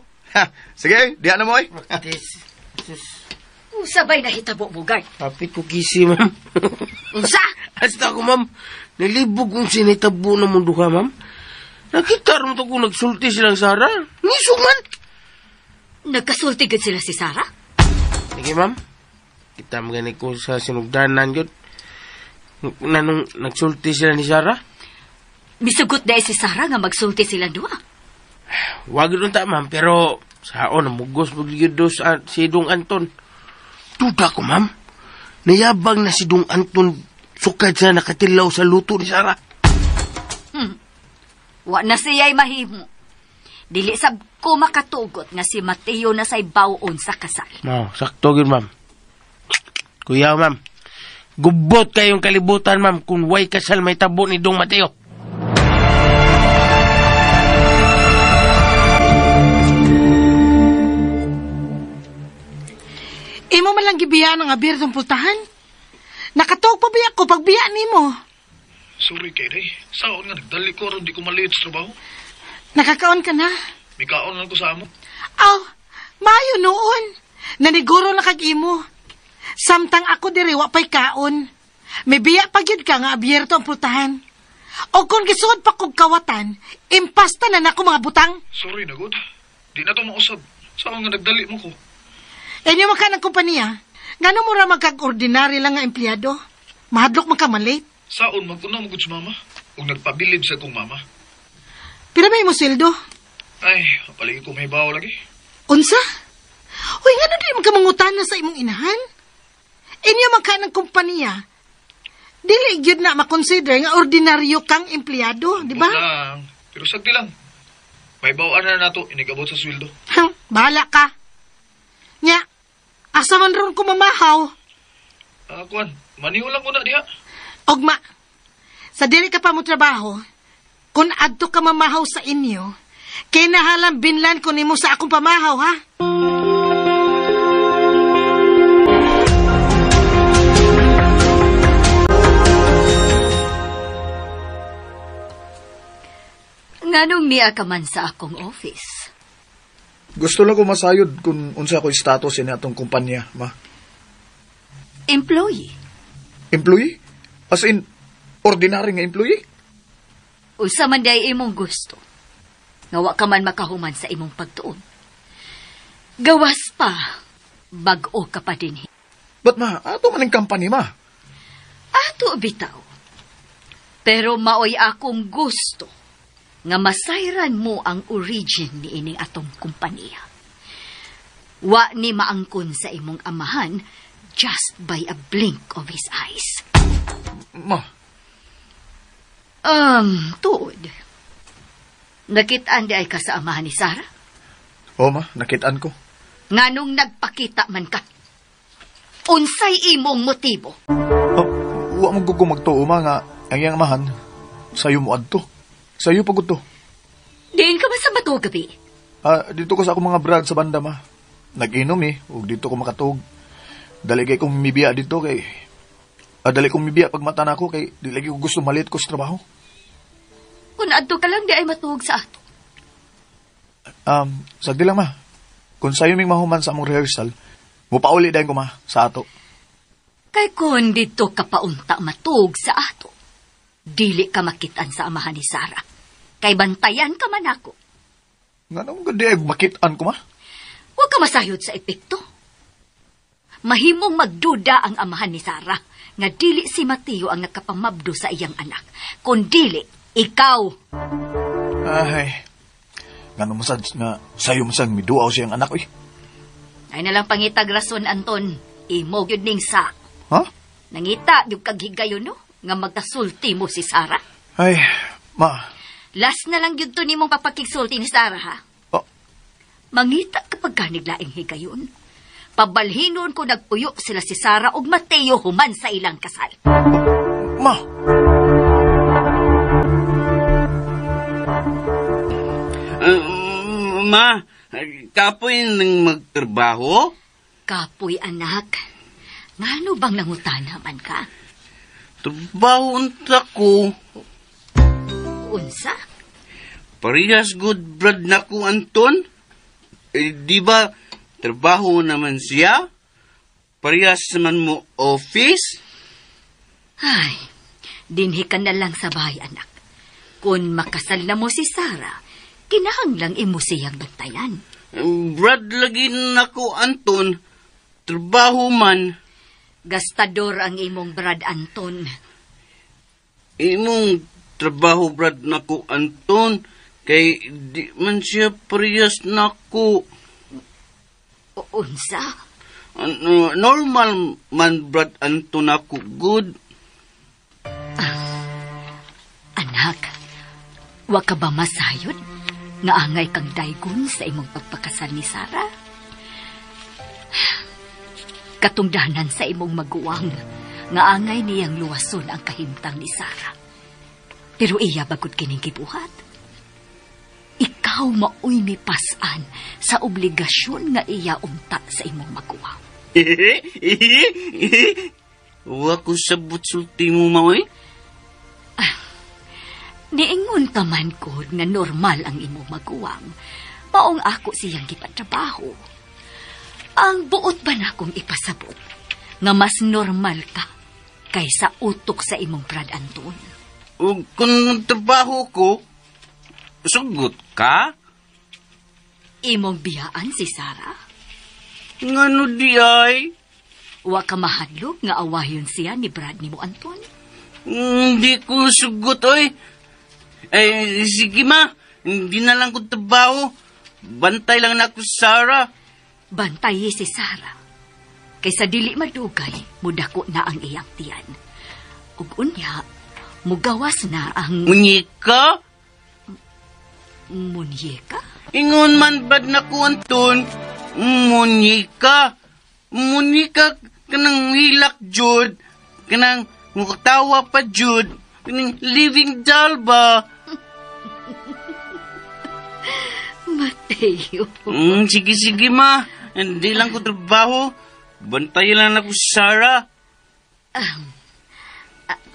Sige, diyan na mo eh. Practice. Unsa ba'y nahitabo mo, guard? Kapit ko kisi, ma'am. Unsa? Hasta ako, ma'am. Nalibog kong sinitabo na mundo ka, ma'am. Nakita rin ito kung nagsulti silang Sarah. Nisog man. Nagkasulti gud sila si Sarah? Sige, ma'am. Kita magani ko sa sinugdanan yun. Nanong nagsulti sila ni Sarah? Misugot dahil si Sarah nga magsulti sila duha. Wag yun ta, ma'am. Pero saon, namugos magyudo sa si Dong Anton. Duda ko, ma'am. Nayabang na si Dong Anton sukad sa nakatilaw sa luto ni Sarah. Wa na siya'y mahimo. Dili sab ko makatugot nga si Mateo na say bawon sa kasal. No, sakto yun, ma'am. Kuya, ma'am. Gubot kayong kalibutan, ma'am, kung way kasal may tabo ni Dong Mateo. Imo man lang gibiyaan ang abir sa pultahan. Nakatuog pa biya ko pagbiya nimo. Sorry kay day. Saon nga nagdali ko aron di ko maliit sa trabaho. Nakakaon ka na? Mikaon lang ko sa amo. Aw, maayo noon. Naniguro na kag imo. Samtang ako diri wa pay kaon. May biya pa gyud ka nga abierto ang pultahan. O kung gisuod pa kog kawatan, impasta na nako mga butang. Sorry na gud. Di na to mausab. Saon nga nagdali mo ko. Inyo man ka ng kompanya. Ngano mo ra magkag-ordinary lang nga empleyado? Mahadlok man ka malate. Saon magkuno mo gud sa mama. Ug nagpabilib sa kong mama. Pila ba imo sweldo? Ay, palagi ko may bawo lagi. Unsa? Uy, ngano di man ka mangutana sa imong inahan? Inyo man ka ng kompanya. Dili gyud na makonsider nga ordinaryo kang empleyado, di ba? Lang, pero sagdi lang. May bawaan na nato inigabot sa sweldo. Bahala ka. Nya, asa man ron ko mamahaw? Kuan, maniho lang ko na diha. Ugma, sa dili ka pa mo trabaho, kung adto ka mamahaw sa inyo, kinahalang binlan ko nimo sa akong pamahaw, ha? Nganong niya ka man sa akong office? Gusto lang ko masayod kung unsa ko status ini atong kumpanya, ma. Employee. Employee? As in, ordinary nga employee? Unsa man day imong gusto. Nga wa ka man makahuman sa imong pagtuon. Gawas pa, bag-o ka pa dinhi. But ma, ato man ang company, ma. Ato bitaw. Pero maoy akong gusto nga masayran mo ang origin ni ining atong kumpanya. Wa ni maangkon sa imong amahan just by a blink of his eyes. Ma. Tuod. Nakitaan di ay ka sa amahan ni Sarah? Oo, ma. Nakitaan ko. Nganong nagpakita man ka? Unsay imong motibo? Oh, wa mo gugo magtuo, ma, nga ang iyang amahan, sayo mo adto. Sayo pagod to. Diin ka ba sa bato gabi? Dito ko sa akong mga brad sa banda, ma. Nag-inom eh, ug dito ko makatug. Dali kay kong mibiya dito kay... dali kong mibiya pag mata na ako kay di lagi ko gusto malit ko sa trabaho. Kung adto ka lang di ay matuog sa ato. Sagdi lang, ma. Kung sayo ming mahuman sa among rehearsal, mupauli dahil ko, ma, sa ato. Kay kung dito ka paunta matuog sa ato, dili ka makitaan sa amahan ni Sarah. Kay bantayan ka man ako. Nga naman di ay makitaan ko, ma? Huwag ka masayod sa epekto. Mahimong magduda ang amahan ni Sarah nga dili si Mateo ang nakapamabdo sa iyang anak. Kung dili, ikaw. Ay, nga naman sad nga sayo man sad miduaw siyang anak, oy. Ay na lang pangitag rason, Anton. Imo gyud ning sa. Ha? Nangita gyud kag higayon, no? Nga magkasulti mo si Sarah. Ay, ma. Last na lang gyud to nimong papakigsulti ni Sarah, ha? Oh. Mangita kapag ganiglaing higayon. Pabalhinon ko nagpuyo sila si Sarah ug Mateo human sa ilang kasal. Ma! Ma, kapoy nang magtrabaho? Kapoy, anak. Ngano bang nangutana man ka? Trabaho unta ko. Unsa? Parehas good brad na ko, Anton. Eh, di ba, trabaho naman siya? Parehas naman mo office? Ay, dinhi ka na lang sa bahay, anak. Kung makasal na mo si Sarah, kinahanglang imo siyang bantayan. Brad lagi nako, Anton. Trabaho man. Gastador ang imong brad, Anton. Imong trabaho, brad nako, Anton. Kay di man siya parehas nako. Unsa? Normal man, brad Anton ako. Good. Anak, wa ka ba masayod nga angay kang daygon sa imong pagpakasal ni Sarah? Katungdanan sa imong maguwang nga angay niyang luwason ang kahimtang ni Sarah. Pero iya bagod kining gibuhat. Ikaw maoy mipas-an sa obligasyon nga iya unta sa imong maguwang. Wa ko sabot sulti mo, maoy. Niingon ka man ko nga normal ang imong maguwang. Maong ako siyang gipatrabaho. Ang buot ba na akong ipasabot nga mas normal ka kaysa utok sa imong brad Anton? O kung trabaho ko, sugot ka? Imong biyaan si Sarah? Ngano di ay? Wa ka mahadlok nga awayon siya ni Brad nimo, Anton? Hindi ko sugot, oy. Eh, sige ma, hindi na lang ko trabaho. Bantay lang na ako, Sarah. Bantay si Sarah. Kaysa dili madugay, mudako na ang iyang tiyan. Ug unya, mugawas na ang... Munyeka? Munyeka? Ingon man bad na ko, Anton. Munyeka. Munyeka kanang hilak, Jud. Kanang mukatawa pa, Jud. Kanang living doll ba? Mateo. Sige, sige, ma. Hindi lang ko trabaho. Bantayan lang ako, Sarah.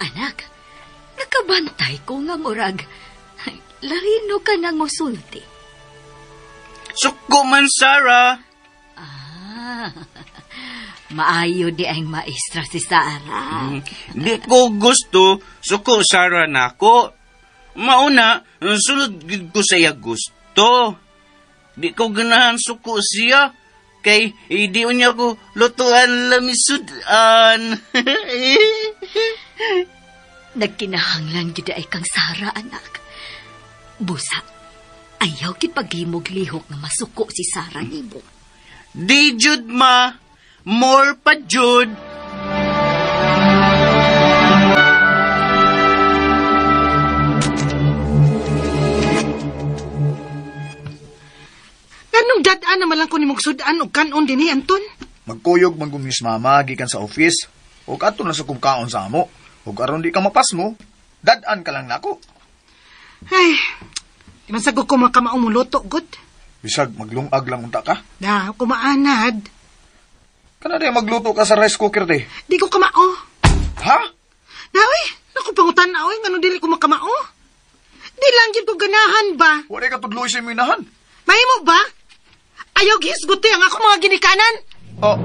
Anak, nakabantay ko nga murag. Larino ka nang musulti. Suko man, Sarah. Ah, maayo di ang maestra si Sarah. Di ko gusto, suko Sarah na ako. Mauna, sulod ko sa iya gusto. Di ko ganahan suko siya. Kay, di niya ko lutuan lamisudan. Nagkinahanglan gid ay kang Sarah, anak. Busa, ayaw gid paghimog lihok nga masuko si Sarah nimo. Di jud ma, more pa jud. Ganong dad-an naman lang ko ni Mugsudan o kanon din ni Anton? Magkuyog man mama gikan sa office. O kato na sa kumkaon sa amo. O karon di ka mapasmo, dad-an ka lang nako. Ay, di man sagot ko makamaong muluto, good. Bisag maglungag lang unta ka. Da, kumaanad. Kana di magluto ka sa rice cooker di. Di ko kamao. Ha? Naoy, naku pangutan na oy, ngano dili ko makamao? Di lang gyud ko ganahan ba? Wala ka tudloy sa imong inahan. Mahimo ba? Ayaw gihisguti ang ako mga ginikanan. Oh.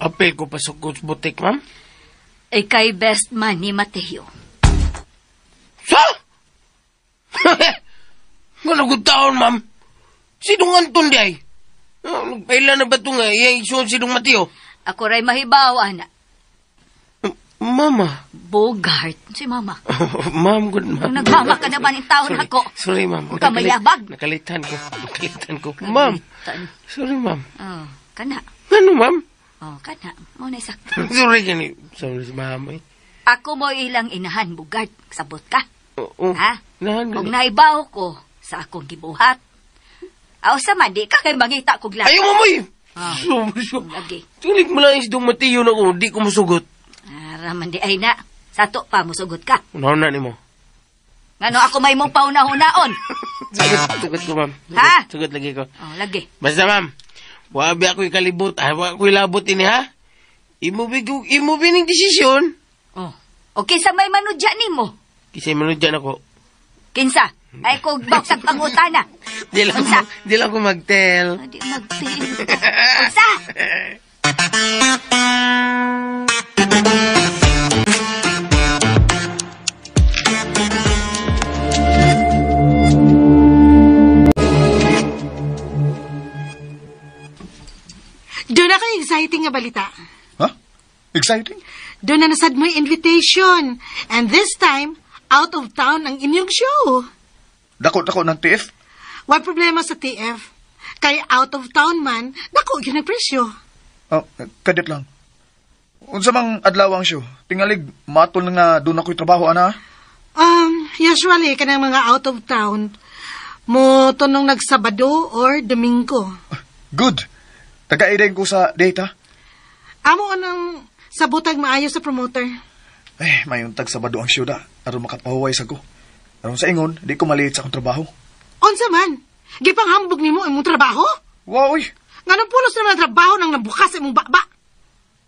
Apil ko pasok sa butik, ma'am. Ika'y best man ni Mateo. Sa? Nga taon, ma'am. Sinong Anton di ay? Kailan na ba ito nga? Iyang isuon sinong Mateo? Ako ray mahibaw, ana. Mama. Bogart. Si mama. Ma'am, good ma'am. Nagmama ka naman yung taon ako. Sorry, ma'am. Huwag ka mayabag. Nakalitan ko. Ma'am. Sorry, ma'am. Oh, kana. Ano, ma'am? Oh, kana. Mo na sakto. Sorry, gani. Sorry, ma'am. Ako mo ilang inahan, Bogart. Sabot ka. Oo. Ha? Inahan, Kung naibaw ko sa akong gibuhat. Aw, sama, di ka kay mangita kog lahat. Ayaw, mamoy! Ah. Sorry. Tulig mo lang isdong Mateo na ko. Di ko musugot. Araman di ay na. Sato pa, musugot ka. Una-una ni mo. Ngano ako may mong pauna-hunaon? Sugot ko, ma'am. Ha? Sugot lagi ko. Oh, lagi. Basta, ma'am. Wabi ako'y kalibot. Wa ako'y labot ini, ha? Imo bining desisyon. Oh. O kinsa may manudya ni mo? Kinsa may manudya nako. Kinsa? Ay ko bagsag pangutana. Di lang ko mag-tell. Di mag-tell. Unsa? Doon na kayo exciting nga balita. Huh? Exciting? Doon na nasad mo yung invitation. And this time, out of town ang inyong show. Dako-dako ng TF? Wal problema sa TF. Kay out of town man, dako yun ang presyo. Oh, kadit lang. Unsa mang adlaw ang show? Tingalig, matol na nga doon ako'y trabaho, ana? Usually, kanang mga out of town, mo tunong nagsabado or Domingo. Good. Taga-irin ko sa data. Amo anang sabutag maayo sa promoter. Eh, mayuntag Sabado ang siyuda. Aron makapahuway sa ko. Aron sa ingon, di ko maliit sa akong trabaho. Unsa man? Gipanghambog nimo imong trabaho? Wow, uy! Nganong pulos naman ang trabaho nang nabukas imong bakba?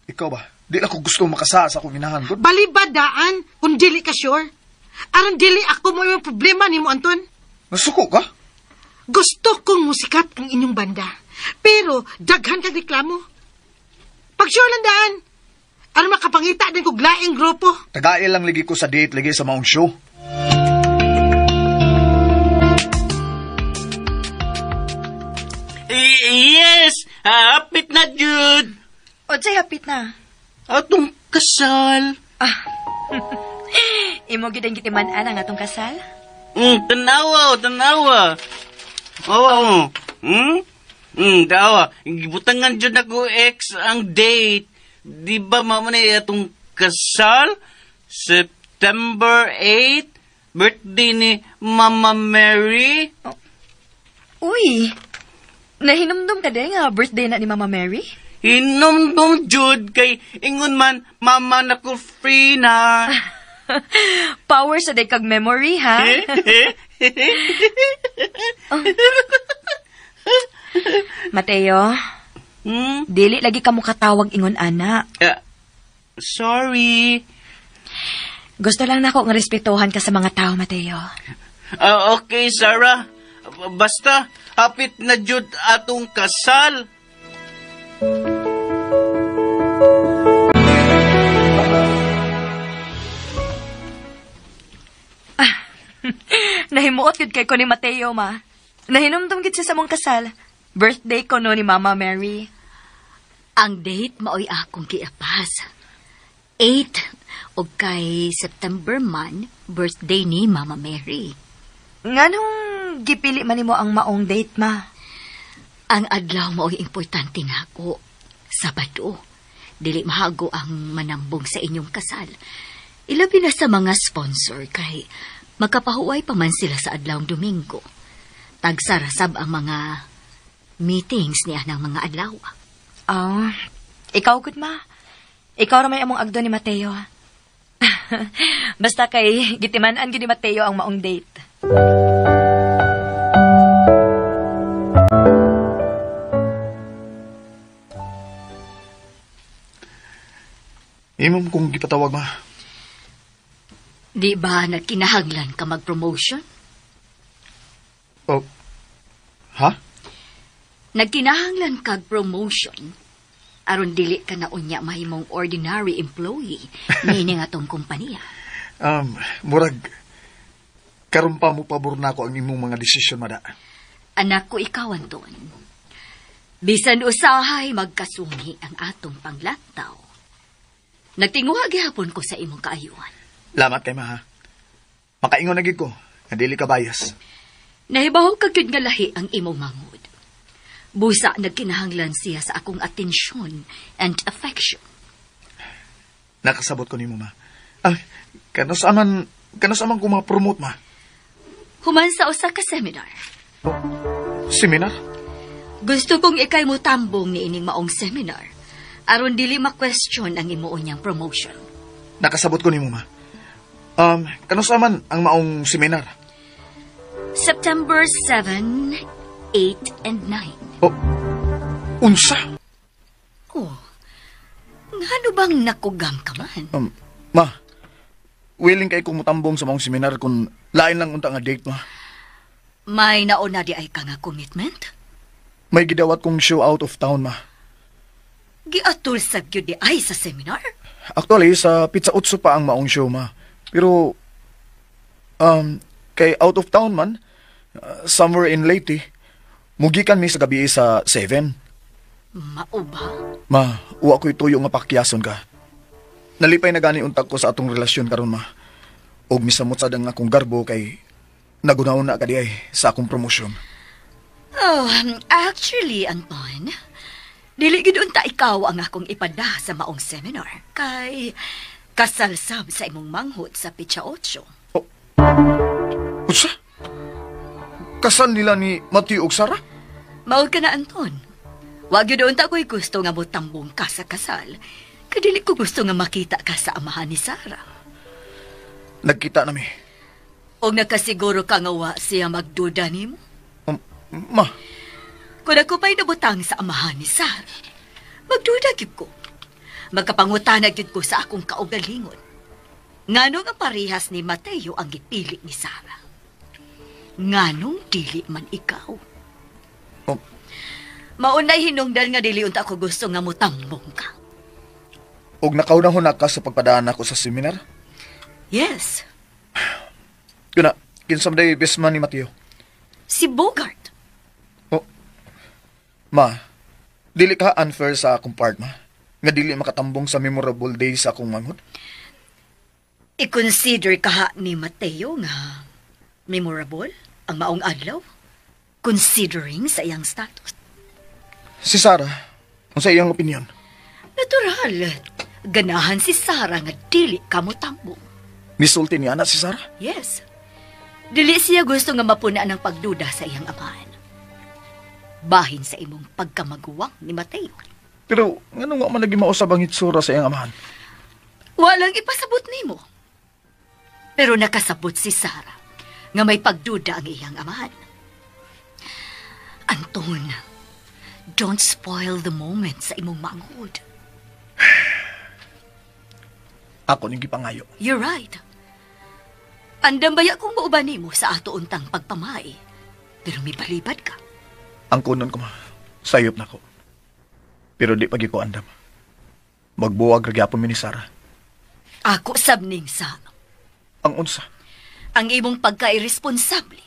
Ikaw ba? Di lang ko gusto makasa sa akong inahan. Good. Balibadaan kung dili ka sure. Aron dili ako mo imong problema nimo, Anton. Nasuko ka? Gusto kong musikat ang inyong banda. Pero daghan kag reklamo. Pag sure lang daan, aron makapangita din kog laing grupo. Tagail lang ligi ko sa date ligi sa maong show. Yes! Hapit na, Jude! Unsay hapit na? Atong kasal. Ah. Imo gid ang gitiman-an ang atong kasal? Tanawa, tanawa. Oo. Dawa. Gibutangan jud ako ex ang date. Di ba mamo na atong kasal? September 8, birthday ni Mama Mary. Oh. Uy, nahinumdum ka din nga birthday na ni Mama Mary? Hinumdum jud kay ingon man mama na ko free na. Power sa day kag memory, ha? Oh. Mateo, dili lagi ka mukatawag ingon ana. Sorry. Gusto lang nako nga respetuhan ka sa mga tao, Mateo. Okay, Sarah. Basta, hapit na jud atong kasal. Nahimuot gud kay ko ni Mateo, ma. Nahinumdum gid siya sa mong kasal. Birthday ko no ni Mama Mary. Ang date maoy akong giapas. 8 og kay September man, birthday ni Mama Mary. Nganong gipili man nimo ang maong date, ma? Ang adlaw maoy importante nako. Sabado. Dili mahago ang manambong sa inyong kasal. Ilabi na sa mga sponsor kay makapahuway pa man sila sa adlawng Domingo. Tagsarasab ang mga meetings niya ng mga adlaw. Oh, ikaw gud ma. Ikaw ra may among agdo ni Mateo. Basta kay gitiman-an gid ni Mateo ang maong date. Imong kong gipatawag, ma. Di ba nagkinahanglan ka mag-promotion? Oh. Ha? Nagkinahanglan kag promotion aron dili ka na unya mahimong ordinary employee niini nga atong kompanya. Murag karon pa mo pabor nako ang imong mga desisyon, mada. Anak ko, ikaw, Anton. Bisan usahay magkasungi ang atong panglantaw. Nagtinguha gihapon ko sa imong kaayuhan. Lamat kay ma, ha? Makaingon na gid ko, nga dili ka bias. Nahibaw ka gyud nga lahi ang imong mangod. Busa nagkinahanglan siya sa akong atensyon and affection. Nakasabot ko nimo, ma. Ah, kanus aman ko ma-promote, ma? Human sa usa ka seminar. Oh, seminar? Gusto kong ikay mo tambong ni ining maong seminar. Aron dili ma-question ang imuon niyang promotion. Nakasabot ko nimo, ma. Kanus aman ang maong seminar? September 7, 8, and 9. Oh, unsa? Oh, ngano bang nakugam ka man? Ma, willing kay kong mutambong sa maong seminar kung lain lang unta nga date, ma. May nauna di ay ka nga commitment? May gidawat kong show out of town, ma. Giatul sa gyud di ay sa seminar? Actually, sa Pizza Otso pa ang maong show, ma. Pero, kay out of town man, somewhere in Leyte, mugikan mi sa gabi sa 7. Mao ba? Ma, uwa ko'y tuyo nga pakyason ka. Nalipay na gani untag ko sa atong relasyon karon, ma. Og misamot sad ang akong garbo kay nagunaon na ka di ay sa akong promosyon. Oh, actually, Anton, dili gid unta ikaw ang akong ipada sa maong seminar kay kasalsab sa imong manghod sa Pitsa 8. Oh. Unsa? Kasal nila ni Mateo ug Sara? Mao ka na, Anton. Wa gyud unta ko'y gusto nga motambong ka sa kasal. Kay dili ko gusto nga makita ka sa amahan ni Sara. Nagkita nami. Og nakasiguro ka nga wa siya magduda nimo? Ma. Kung ako pa'y nabutang sa amahan ni Sara, magduda gyud ko. Magkapangutana gyud ko sa akong kaugalingon. Nganong ang parehas ni Mateo ang gipili ni Sara? Nganong dili man ikaw? Oh. Maunay hinungdan nga dili unta ako gusto nga motambong ka. Og nakaunahon na ka sa pagpadaan ako sa seminar? Yes. Kuna, kinsa man day best man ni Mateo? Si Bogart. Oh. Ma, dili ka unfair sa akong part, ma. Nga dili makatambong sa memorable days sa akong manghod. I-consider ka ni Mateo nga memorable ang maong adlaw, considering sa iyang status. Si Sarah, unsa iyang opinion? Natural. Ganahan si Sarah nga dili ka motambong. Misulti niya na si Sarah? Yes. Dili siya gusto nga mapuna ng pagduda sa iyang amahan. Bahin sa imong pagkamaguwang ni Mateo. Pero nganong wa man lagi mausab ang hitsura sa iyang amahan? Walang ipasabot nimo. Pero nakasabot si Sarah nga may pagduda ang iyang amahan. Anton, don't spoil the moment sa imong manghod. Ako ning gipangayo. You're right. Andam baya kung mauban nimo sa ato untang pagpamay. Pero may balibad ka. Ang kunon ko, ma. Sayop na ko. Pero di pagi ko andam. Magbuwag ra gyapon mi ni Sarah. Ako sabning sa. Ang unsa? Ang imong pagka-irresponsable.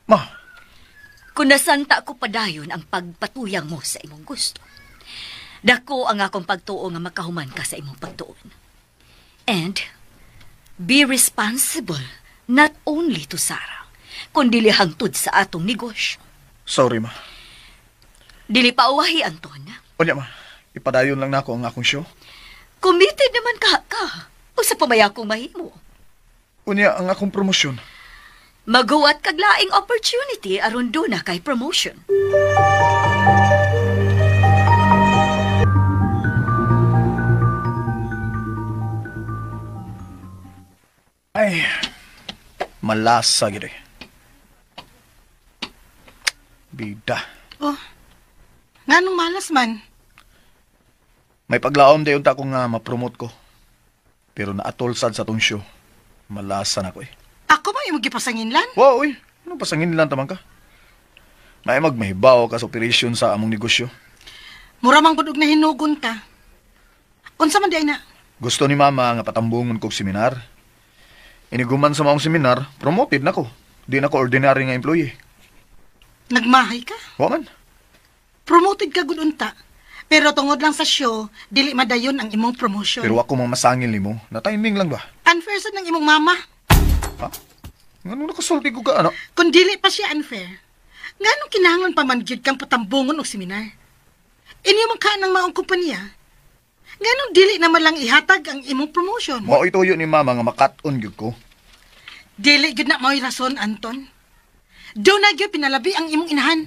Ma. Kung nasanta ko padayon ang pagpatuyang mo sa imong gusto. Dako ang akong pagtuo nga makahuman ka sa imong pagtuon. And be responsible not only to Sarah, kundi hangtod sa atong negosyo. Sorry, ma. Dili pa uwahi, Anton. Unya, ma. Ipadayon lang nako ang akong show. Committed naman ka. O sa pamaya kong mahimo. Unya, ang akong promosyon. Maguwat kag laing opportunity aron duna kay promotion. Ay, malasa gid eh. Bida. Oh, nganong malas man? May paglaom dayon ta ko nga ma-promote ko. Pero naatol sad sa tong show. Malasa na ko eh. Ako ba yung magipasanginlan? Wow, uy. Ano pasanginlan tamang ka? May magmahibaw ka sa operasyon sa among negosyo. Mura mang gud og nahinugon ka. Unsa man di ay na? Gusto ni mama nga patambungon kog seminar. Iniguman sa maong seminar, promoted na ko. Di na ko ordinary nga employee. Nagmahay ka? Wa man. Promoted ka gud unta. Pero tungod lang sa show, dili madayon ang imong promotion. Pero ako mang masangil nimo, na timing lang ba? Unfair sad ng imong mama. Ha? Ngano nakasulti ko ka ano? Kung dili pa siya unfair, nganong kinahanglan pa man gyud kang patambungon og seminar? Inyo man ka ng maong kumpanya. Nganong dili naman lang ihatag ang imong promotion? Mao ituyo ni mama nga makat-on gyud ko. Dili gyud na mao'y rason, Anton. Doon na gyud pinalabi ang imong inahan.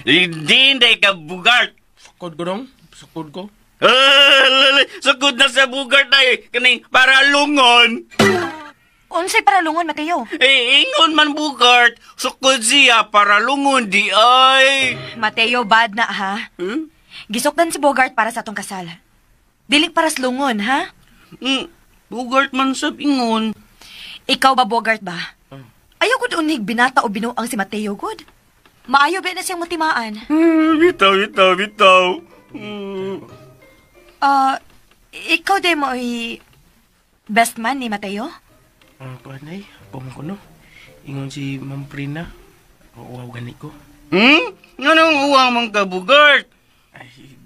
Hindi ka Bugart. Sukod ko dong. Sukod ko. Sukod na sa Bugart ay kaning paralungon. Unsay paralungon, Mateo? Eh, ingon man Bugart, sukod siya paralungon di ay. Mateo, bad na ha? Hmm? Gisukdan si Bogart para sa atong kasal. Dili para sa lungon, ha? Bugart man sab ingon. Ikaw ba, Bogart ba? Ayaw gud unig binata o binuang si Mateo, gud. Maayo ba na siyang mutimaan? Bitaw, bitaw, bitaw. Ikaw din mo ay best man ni Mateo? Kuan ay, ko no. Ingon si Ma'am Prina. Uwaw gani ko. Hmm? Nganong uwaw man ka, Bugart? Ay,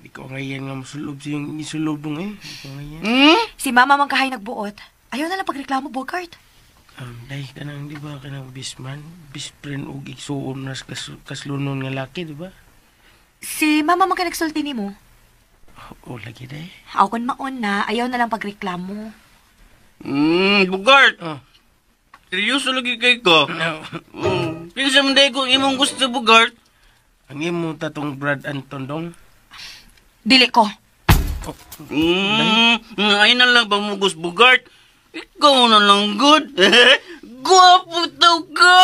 di ko ngayon nga masulob siyang isulob dong eh. Di ko ngayon. Hmm? Si Mama man kahay nagbuot. Ayaw na lang pagreklamo, Bogart. Day, kanang di ba, kanang best man, best friend og igsuon na kaslunon nga laki, di ba? Si Mama man ka nagsulti ni mo. O, lagi day. Ako kun maon na, ayaw na lang pagreklamo. Bugart. Oh. Seryoso lagi kay ko. No. Kinsa man day kung imong gusto, Bugart? Ang imo tatong Brad Anton dong. Dili ko. Oh. Ay na lang pamugos, Bugart. Ikaw na lang, good. Guwapo daw ka!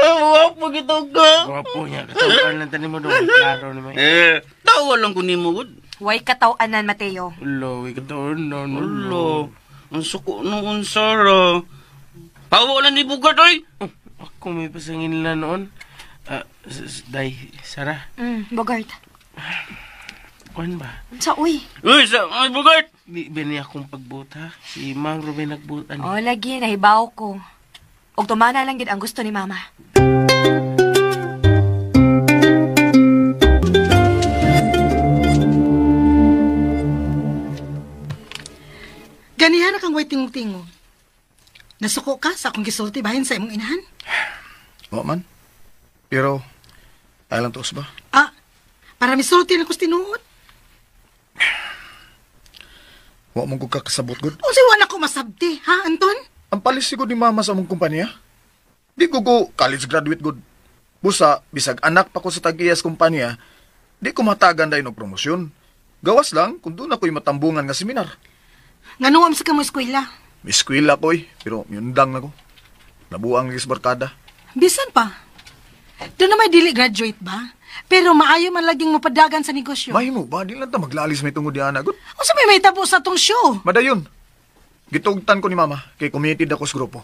Guwapo gitaw ka! Guwapo niya. Katawanan lang tanin mo dong. Klaro naman. Eh, tawa lang ko ni mo, good. Way katawanan, Mateo. Ulo, way katawanan. Ulo. Ang suko noon, Sarah. Pawa lang ni Bugart, oy! Oh, ako may pasangin na noon. Day, Sarah. Bugart. Kuan ba? Unsa, uy? Uy, sa, ay, Bugart! Di ba niya akong pagbuot, ha? Si Mang Ruben nagbuot, ano? Oh, lagi, nahibaw ko. Og tumana lang gid ang gusto ni Mama. Ganihara kang way tingog-tingog. Nasuko ka sa akong gisulti bahin sa imong inahan? Wa man. Pero, ay lang tuos ba? Ah, para misulti lang ko sa tinuod. Wa mong kong kakasabot, good. Unsa wa na ko masabti, ha, Anton? Ang palis siguro ni Mama sa among kumpanya. Di ko ko college graduate, good. Busa, bisag anak pa ko sa tag-iyas kumpanya, di ko matagan dahil og promosyon. Gawas lang kung doon ako'y matambungan nga seminar. Ngano am sa kamo eskwela? Eskwela ko eh, pero miundang na ko. Nabuang lagi sa barkada. Bisan pa. Doon na may dili graduate ba? Pero maayo man laging mapadagan sa negosyo. Mahimo ba? Di lang ta maglalis may tungod diana, good. Unsa may mahitabo sa atong show? Madayon. Gitugtan ko ni Mama, kay committed ako sa grupo.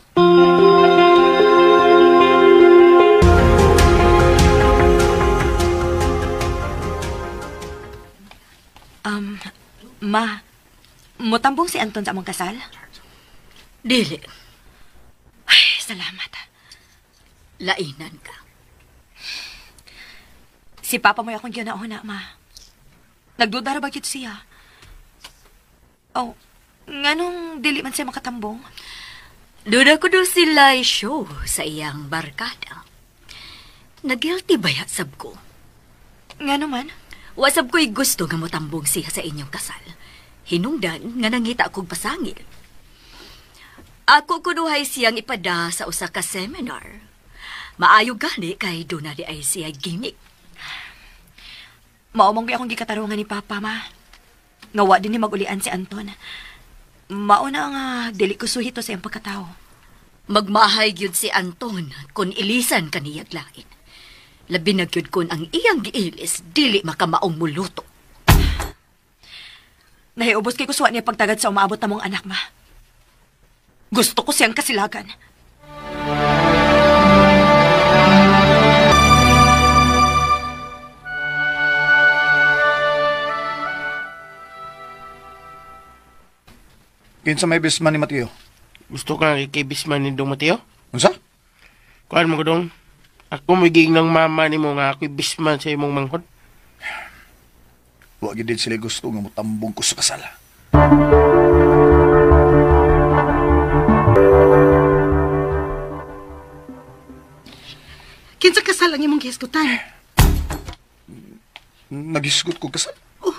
Ma, mutambong si Anton sa among kasal? Dili. Ay, salamat. Lainan ka. Si Papa mo'y akong ginauna, ma. Nagduda ra ba gyud siya? Oh, nganong dili man siya makatambong? Duda ko do sila show sa iyang barkada. Nagilty ba ya sab ko? Ngano man? Wasab ko'y gusto nga motambong siya sa inyong kasal. Hinungdan nga nangita kog pasangil. Ako kunuhay siyang ipada sa usa ka seminar. Maayo gani kay doon na di ay siya gimmick. Mao man akong gikatarungan ni Papa, ma. Nga wa din ni magulian si Anton. Mao na nga dili ko suhito sa iyang pagkatao. Magmahay gyud si Anton kun ilisan kaniyag lain. Labi na gyud kun ang iyang giilis dili makamaong muluto. Nahiubos kay kuswa niya pagtagad sa umaabot na mong anak, ma. Gusto ko siyang kasilagan. Kinsa may best man ni Mateo? Gusto ka kay Bisman ni Dong Mateo? Unsa? Kuan mo ko dong. Ako magiging ng mama ni mo nga ako'y bisman sa imong manghod. Wa gid sila gusto nga motambong ko sa kasal. Kinsa kasal ang imong gihisgutan? Naghisgot ko kasal? Oh,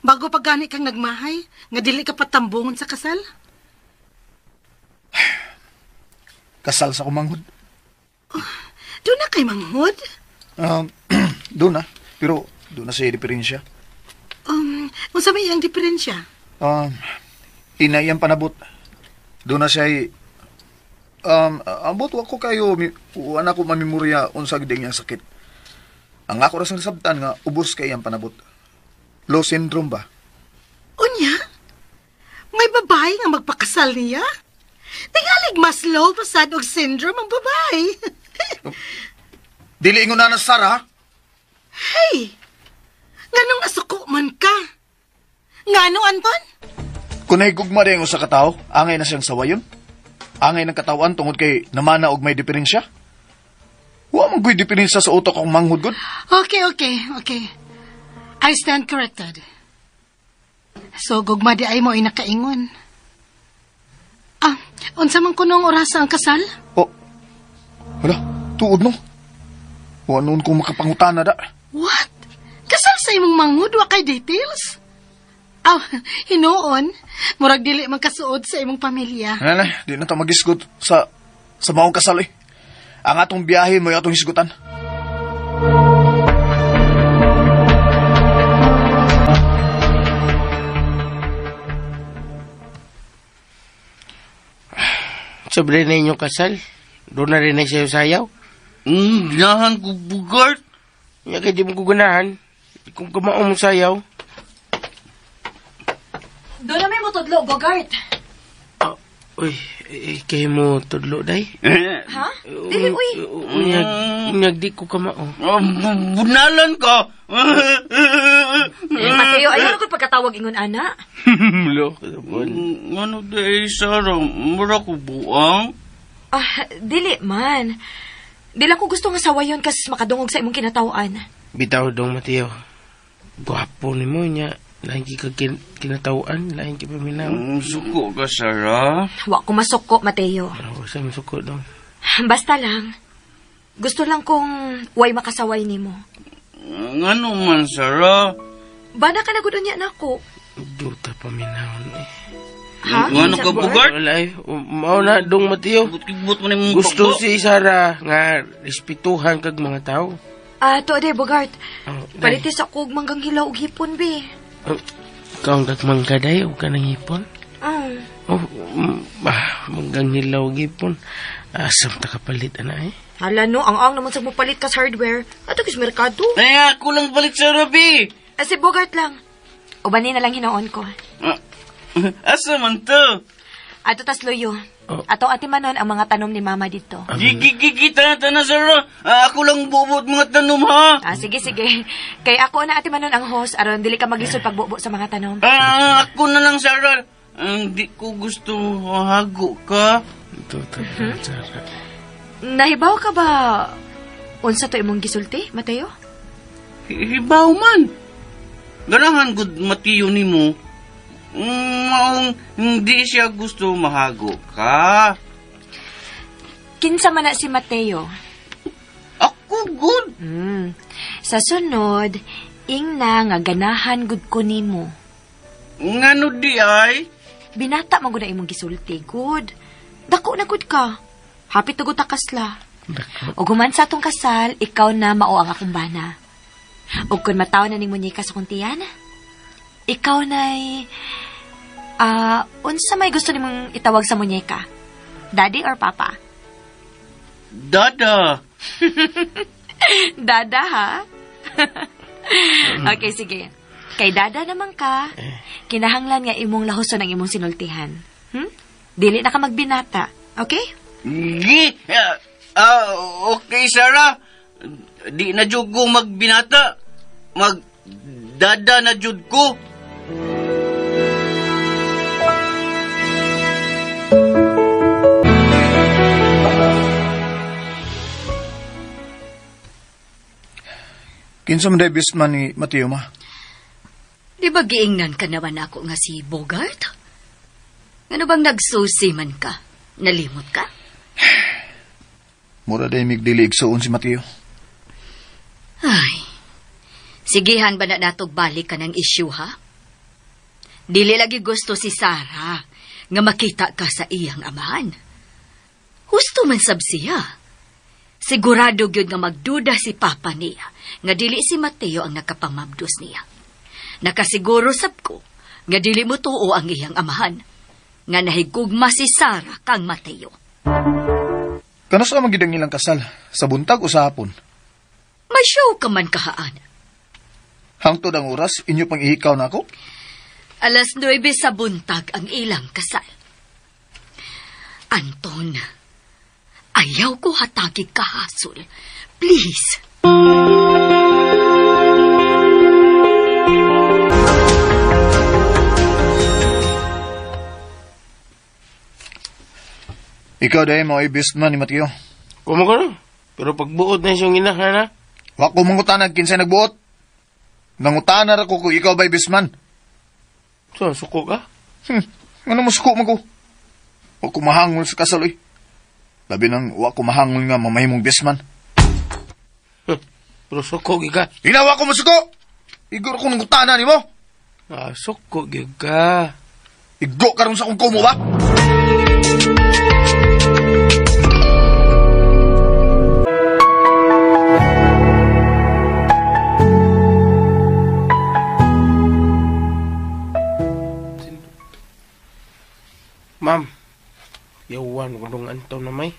bago pa gani kang nagmahay, nga dili ka patambongon sa kasal? Kasal sa kumanghod. Oh, doon na kay manghod? Doon na. Pero doon na siya diferensya. Unsa may iyang diferensya? Ina iyang panabot. Doon na siya ambot wa ko kayo, wa na ko mamemorya unsa gid iyang sakit. Ang ako ra sa nasabtan nga ubos kay iyang panabot. Low syndrome ba? Unya? May babae nga magpakasal niya? Tingalig mas low pasad og syndrome ang babae. Dili ingon na na Sarah. Hey! Nganong asuko man ka? Ngano, Anton? Kung nahigugma rin ang usa ka tawo, angay na siyang sawayon. Angay ng katawan tungod kay namana og may diferensya. Wa man go'y diferensya sa utok akong manghod gud. Okay. I stand corrected. So, gugma di ay mo ay nakaingon. Ah, unsa man kunong orasa ang kasal? Oh, wala, tuod no. Wa noon kong makapangutana da. What? Kasal sa imong manghod, wa kay details? Aw, hinuon, murag dili man kasuod sa imong pamilya. Nana, di na ta magisgot sa maong kasal eh. Ang atong biyahe mo atong hisgutan. Sobre na inyong kasal, doon na rin ay sayaw-sayaw. Ganahan ko, Bugart. Nga kay di mo ko ganahan. Kung kamao mo sayaw. Doon na may mutudlo, Bogart. Uy, kay mo tudlo, day? Ha? Dili, uy. Unyag, di ko kamao. Bunalan ka. Mateo, ayaw na ko pagkatawag ingon, ana. Lo, ano day, Sarah? Mura ko buang? Ah, dili man. Dili ko gusto nga sawayon kas makadungog sa imong kinatawan. Bitaw dong, Mateo. Gwapo ni mo niya. Lain ka kinatawan, lain ka paminaw. Suko ka, Sarah. Wa ko masuko, Mateo. Wa sa masuko dong. Basta lang. Gusto lang kong way makasaway nimo. Ngano man, Sarah? Bana ka na gud unya nako. Duta paminaw eh. Ha? Ngano ka, Bugart? Wala eh. Mao na dong, Mateo. But-but mo na imong gusto si Sarah nga respetuhan kag mga tao. Ah, to de, Bugart. Oh, Palitis ako og manggang hilaw og hipon, bi. Ikaw ang kagmangga, day, o ka ng hipon? Oh, manggang hilaw og hipon. Asam ta kapalit, ana eh. Hala no, ang naman sa mupalit kas hardware. Ato kis merkado. Ay, ako lang palit sa rabi. Si Bogart lang. Ubanin na lang hinoon ko. Asa man to? Ato tas luyo. Oh. Ato ati manon ang mga tanom ni Mama dito. Gigi, tana, Sarah. Ako lang bubot mga tanom, ha? Ah, sige. Kay ako na ati manon ang host, aron dili ka maglisod pagbubo sa mga tanom. Ako na lang, Sarah. Di ko gusto hago ka. Sarah. Nahibaw ka ba unsa to imong gisulti, Mateo? Hibaw man. Ganahan gud Mateo nimo. Maong hindi siya gusto mahago ka. Kinsa man na si Mateo? Ako gud. Sa sunod, ingna nga ganahan gud ko nimo. Ngano di ay? Binata man gud na imong gisulti, gud. Dako na gud ka. Hapit na gud ta kasla. Ug human sa atong kasal, ikaw na mao ang akong bana. Ug kun mataw na ning munyeka sa kong tiyan, ikaw na'y... unsa may gusto nimong itawag sa munyeka? Daddy or Papa? Dada. Dada, ha? Okay, sige. Kay Dada naman ka, kinahanglan nga imong lahoson ang imong sinultihan. Dili na ka magbinata, okay? Gi! Okay, Sarah. Di na jud ko magbinata. Magdada na jud ko. Kinsa man day best man ni Mateo, ma? Di ba giingnan ka naman ako nga si Bogart? Ano bang nagsusi man ka? Nalimot ka? Mura day migdili igsuon si Mateo. Ay, sigihan ba na natog balik ka ng issue, ha? Dili lagi gusto si Sarah nga makita ka sa iyang amahan. Husto man sab siya. Sigurado gyud nga magduda si Papa niya nga dili si Mateo ang nakapamabdos niya. Nakasiguro sab ko nga dili mo tuo ang iyang amahan nga nahigugma si Sarah kang Mateo. Kanus ang gid ang ilang kasal? Sa buntag o sa hapon? May show ka man kahaan. Hangtod ang oras, inyo pang ihikaw na ako? 9:00 sa buntag ang ilang kasal. Anton, ayaw ko hatagig kahasol. Please. Ikaw dahil mo ay best man ni Mateo. Kumo ka na. Pero pagbuot na siyang inahan, ha? Wa ko mangutanag kinsay nagbuot. Nangutana ra ko kung ikaw ba'y best man. So, suko ka? Ano mo suko man ko? Wa ko mahangol sa kasal, oy. Labi nang wa ko mahangol nga mamahimong best man. Pero suko gi ka. Hinawa ko masuko! Igor ko nangutana nimo. Ah, suko gi ka. Igo karon sa akong kumo ba? Ma'am, yawan ko nung Anton na may.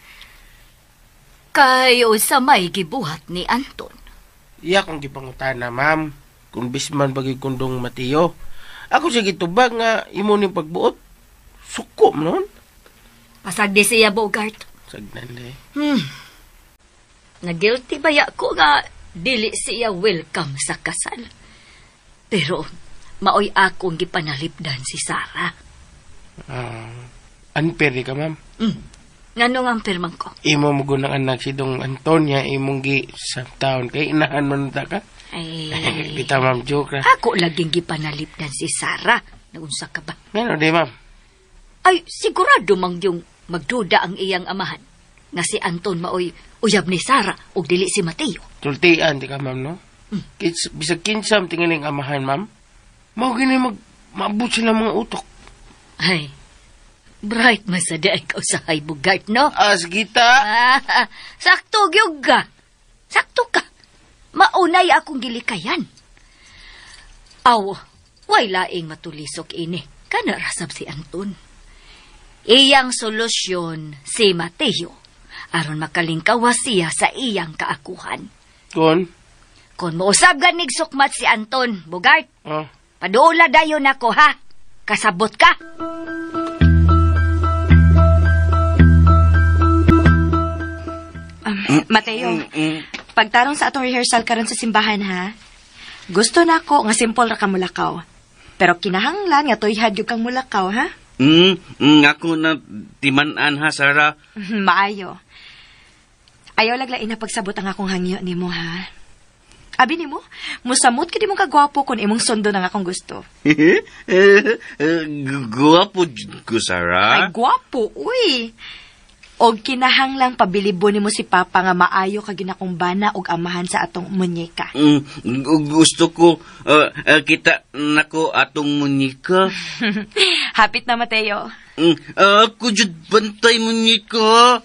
Kayo sa may gibuhat ni Anton. Iya kong gipangutana, ma'am. Kung bisman bagay kundong Mateo. Ako sige tubag nga imo ning pagbuot. Suko man nun. Pasag di siya, Bogart. Sagnan di. Nagilty baya ko nga dili siya welcome sa kasal. Pero maoy akong gipanalipdan si Sarah. Unfair ka, ma'am. Ngano nga unfair man ko? Imo mo gunang anak si Dong Antonia, imong gi sa taon kay inahan man ta ka. Ay. Kita, ma'am, joke ra. Ako laging gipanalipdan si Sarah. Naunsa ka ba? Ngano di, ma'am? Ay, sigurado mang yung magduda ang iyang amahan. Nga si Anton maoy uyab ni Sarah ug dili si Mateo. Tultian di ka, ma'am, no? Bisag kinsam tingaling amahan, ma'am. Mao gini maabot sila mga utok. Ay, bright man sa di ikaw sa high Bogart, no? As kita. Sakto gyud ka. Sakto ka. Maunay akong gilikayan. Aw, way laing matulisok ini. Kana rasab si Anton. Iyang solusyon si Mateo. Aron makalingkawas siya sa iyang kaakuhan. Kon? Kon mousab ganig sukmat si Anton, Bogart. Oh. Paduola dayon ako, ha? Kasabot ka? Mateo, pagtarong sa atong rehearsal karon sa simbahan, ha? Gusto na ako nga simple ra ka mulakaw. Pero kinahanglan nga tuyhad gyud kang mulakaw, ha? Ako na timan-an, ha, Sarah? Maayo. Ayaw laglain na pagsabot ang akong hangyo nimo, ha? Abi nimo, musamot kid imong kagwapo kun imong sundo nang akong gusto. Gwapo jud ko, Sarah. Ay, gwapo, uy. Og kinahanglang pabilibo nimo si Papa nga maayo ka ginakong bana og amahan sa atong munyeka. Gusto ko kita nako atong munyeka. Hapit na, Mateo. Ako jud bantay munyeka.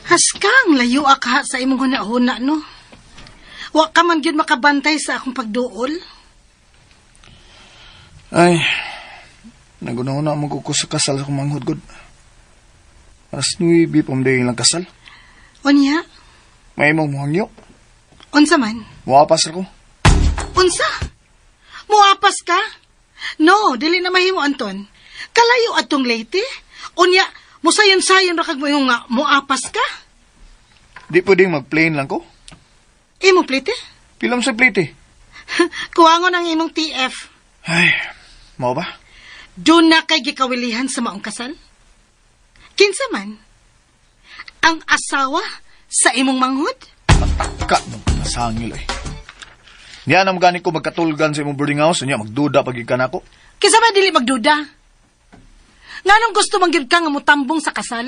Haskang layo ka sa imong huna-huna, no? Wa ka man gyud makabantay sa akong pagduol. Ay, naguna-una mo ko sa kasal sa akong manghod, God. Alas 9 pa man lang kasal. Unya? May imong muhangyo. Unsa man? Muapas ra ko. Unsa? Muapas ka? No, dili na mahimo, Anton. Kalayo atong Leyte. Unya, musayon-sayon ra kag moingon nga muapas ka? Di pwedeng mag-plane lang ko. Imong plate? Pilam sa plate. Kuwangon ang imong TF. Ay, mao ba? Doon na kay gikawilihan sa maong kasal? Kinsa man? Ang asawa sa imong manghod? Pataka mong pasangil eh. Niya na magani ko magkatulgan sa imong boarding house, niya magduda pag ikan ako. Kinsa man dili magduda? Nganong gusto man gyud ka nga motambong sa kasal?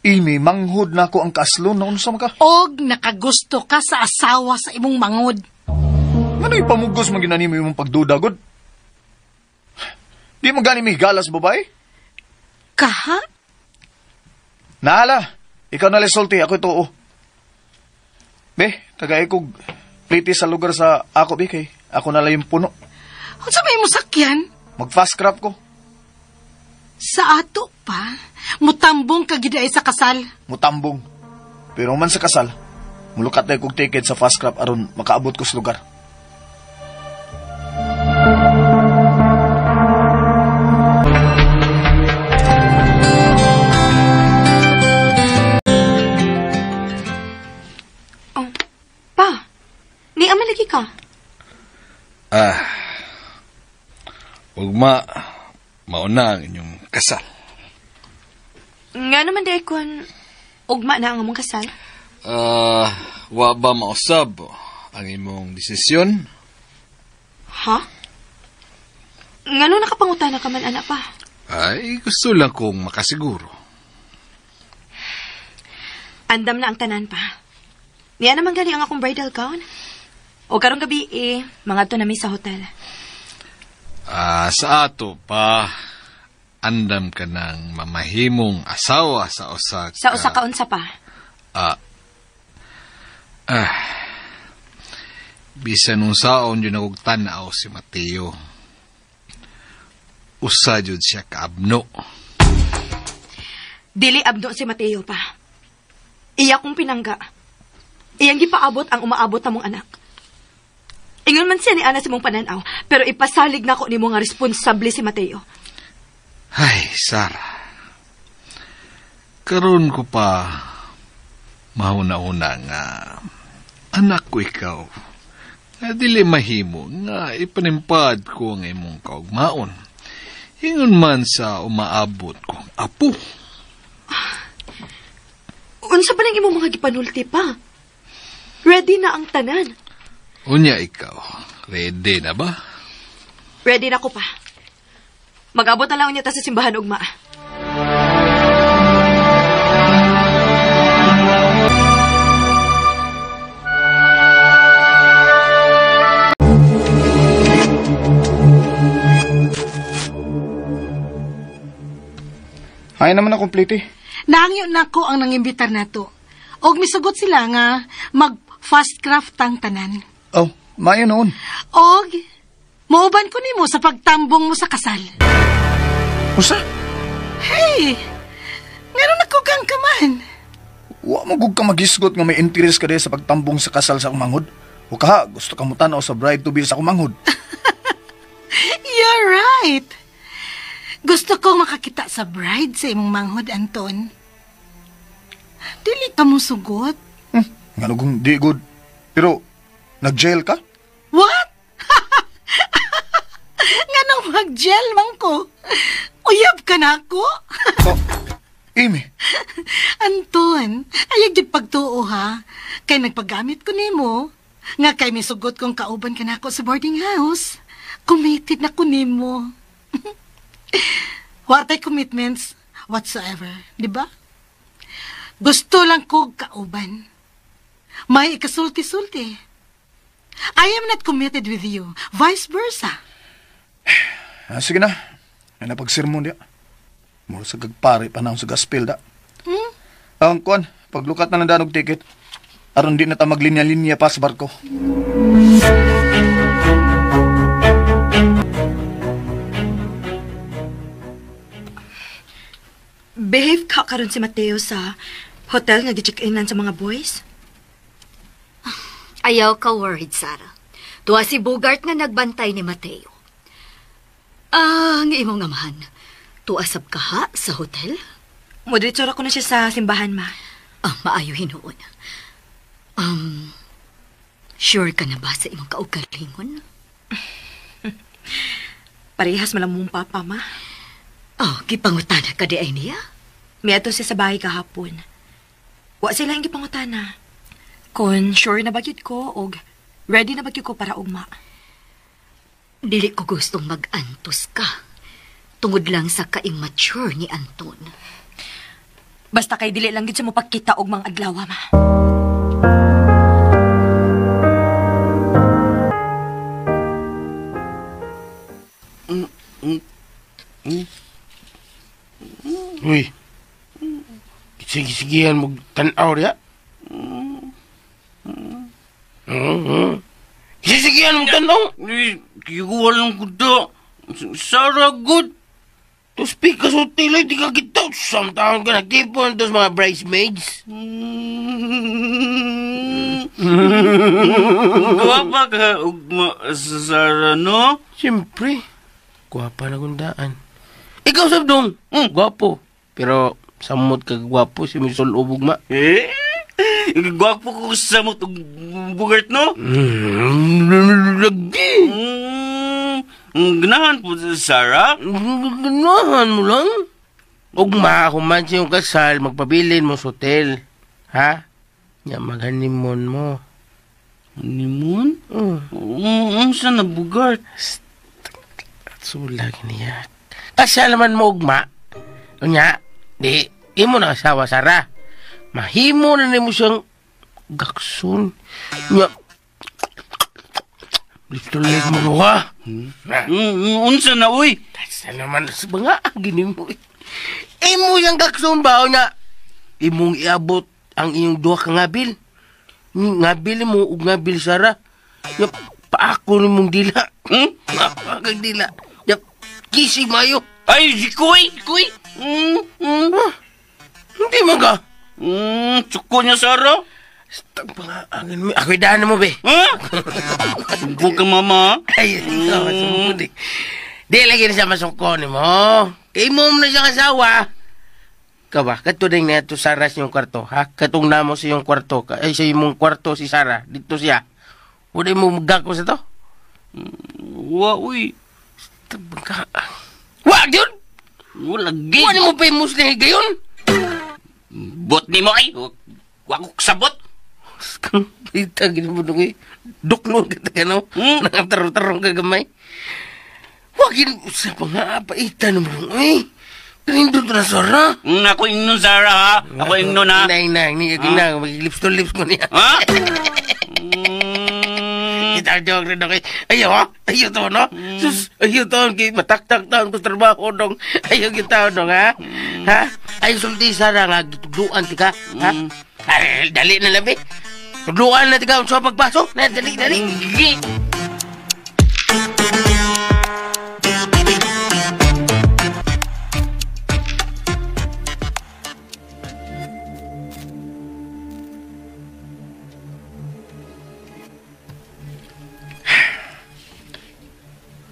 Imi, manghod na ako ang kaslon na unsa man ka. Og nakagusto ka sa asawa sa imong manghod. Ngano ipamugos man ginani mo imong pagduda gud? Di man gani may galas babae? Kaha? Naala, ikaw na sulti, ako ituo. Be, tagay kog pliti sa lugar sa ako be kay ako na lang yung puno. Unsa may imong sakyan? Mag fast craft ko. Sa ato pa, mutambong ka gid ay sa kasal. Mutambong. Pero man sa kasal, mulukat na kog ticket sa fast craft aron makaabot ko sa lugar. Oh, pa, ni ama lagi ka. Ah, ugma, mauna ang inyong kasal. Nga naman di kun ugma na ang among kasal. Wa ba mausab ang imong desisyon? Ha? Ngano nakapangutana ka man, anak pa? Ay, gusto lang kong makasiguro. Andam na ang tanan pa. Niya naman gani ang akong bridal gown. O karong gabi eh, mangadto nami sa hotel. Sa ato pa, andam ka ng mamahimong asawa sa usa ka... Sa usa ka unsa pa? Bisan unsaon yun akong tanaw si Mateo. Usa jud siya kaabno. Dili abno si Mateo pa. Iya kong pinangga. Iyang gipaabot ang umaabot na mong anak. Ingon man siya ni Ana sa mong pananaw, pero ipasalig na ko nimo nga responsable si Mateo. Ay, Sarah. Karon ko pa mahuna-una nga anak ko ikaw. Nga dili mahimo nga ipanimpad ko ang imong kaugmaon. Ingon man sa umaabot kong apo. Unsa ba nang imong mga gipanulti pa? Ready na ang tanan. Unya ikaw, ready na ba? Ready na ko pa. Mag-abot na lang unya ta sa simbahan ugma. Ay naman na complete eh. Nangyo na ko ang nangimbitar nato. Og misugot sila nga mag fast craft tang tanan. Oh, maayo noon. Og muuban ko nimo sa pagtambong mo sa kasal. Usa? Hey! Ngano nagkugang ka man? Wa mo gud ka magisgot nga may interest ka sa pagtambong sa kasal sa akong manghod. O kaha, gusto ka mo tan-aw sa bride to be sa akong manghod. You're right. Gusto kong makakita sa bride sa imong manghod, Anton. Dili ka mo sugot. Ngano kung di good. Pero, nag-jail ka? What? Nganong mag-jail man ko? Uyab ka na ako? Oh, Amy. Anton, ayag di pagtuo ha. Kay nagpagamit ko nimo. Nga kay misugot kong kauban ka na ako sa boarding house. Committed na ko nimo. What ay commitments whatsoever, di ba? Gusto lang ko kauban. May ikasulti-sulti. I am not committed with you. Vice versa. Sige na. Ay napagsermon diya. Mura sa gagpare pa na sa gospel da. Hmm? Ang kuan, paglukat na ng danog ticket, aron di na ta maglinya-linya pa sa barko. Behave ka karon si Mateo sa hotel nga gi-check-inan sa mga boys? Ayaw ka worried, Sarah. Tuwa si Bogart nga nagbantay ni Mateo. Ang imong amahan, tuasab ka ha sa hotel? Moderator ako na siya sa simbahan, ma. Maayo hinuon. Sure ka na ba sa imong kaugalingon? Parehas man lang mong papa, ma. Oh, gipangutana ka di ay niya? Miadto siya sa bahay kahapon. Wa sila ang gipangutana. Kon sure na ba gyud ko og ready na ba gyud ko para ugma. Dili ko gustong mag-antos ka. Tungod lang sa ka-immature ni Anton. Basta kay dili lang gyud siya mopagkita og mga adlaw, ma. Uy. Sige-sigihan mo tan-aw riya. Sige-sigihan mo tan-aw. Kiguha lang ko da. Sarah good. To speak ka sa hotel, di ka kita. Samtaon ka nagtipon tos mga bridesmaids. Gwapa ka, ugma, Sarah, no? Siyempre. Gwapa na gundaan. Ikaw, Sabdong. Gwapo. Pero samot ka gwapo si Misol Ubog ma. Eh? Gwapo ko samot bugart, no? Lagi. Ganahan po, Sarah? Ganahan mo lang. Ugma, kung man siyang kasal, magpabilin mo sa hotel. Ha? Ya, mag-honeymoon mo. Honeymoon? Saan na bugart? Sulag niya. Kasal naman mo, ugma. Unya, di, imo na asawa, Sarah. Mahimo na nimo siyang gaksun. Nya, litulig mo ka. Unsa na, uy? Sa naman, sa mga gini mo. Imo siyang gaksun ba? Unya, imong iabot ang iyong duha ka ngabil. Ngabil mo ug ngabil, Sarah. Nya, paako ni mong dila. Paakang dila. Nya, kisig mayo. Ay, si Kuy! Kuy! Hindi man ka. Tsuko niya, Sarah. Ako'y daan mo, be. Ha? Sumpo ka, mama. Ay, ikaw, sumpo di. Di lagi na siya masuko ni mo. Kay mo na siyang asawa. Ikaw ba, katuning na ito Sarah sa iyong kwarto, ha? Katong namo sa iyong kwarto. Ay, sa iyong kwarto si Sarah. Dito siya. Wala mo magako sa to? Wa, uy. Wa, yun! Wala, gid. Wala mo famous na higayon? Bot ni mo, ay. Wa ko kasabot. Kita, gini mo dong, eh. Duklong kita ka, no? Nangatarong-tarong ka gamay. Wagin, sa pangapaitan mo dong, eh. Kanindot na, Sarah. Ako ingnon, Sarah, ha? Ako ingnon, ha? Inang, inang. Mag-lips to lips ko niya. Ha? Kita joke rin ako. Ayaw, ha? Ayaw to, no? Sus, ayaw to. Mataktak taon ko sa trabaho, dong. Ayaw kita, dong, ha? Ha? Ayaw sulti, Sarah, nga. Tugduan, tika. Ha? Ay, dali na labi. Tugduan na, tika. Sa pagpasok. Na, dali, dali.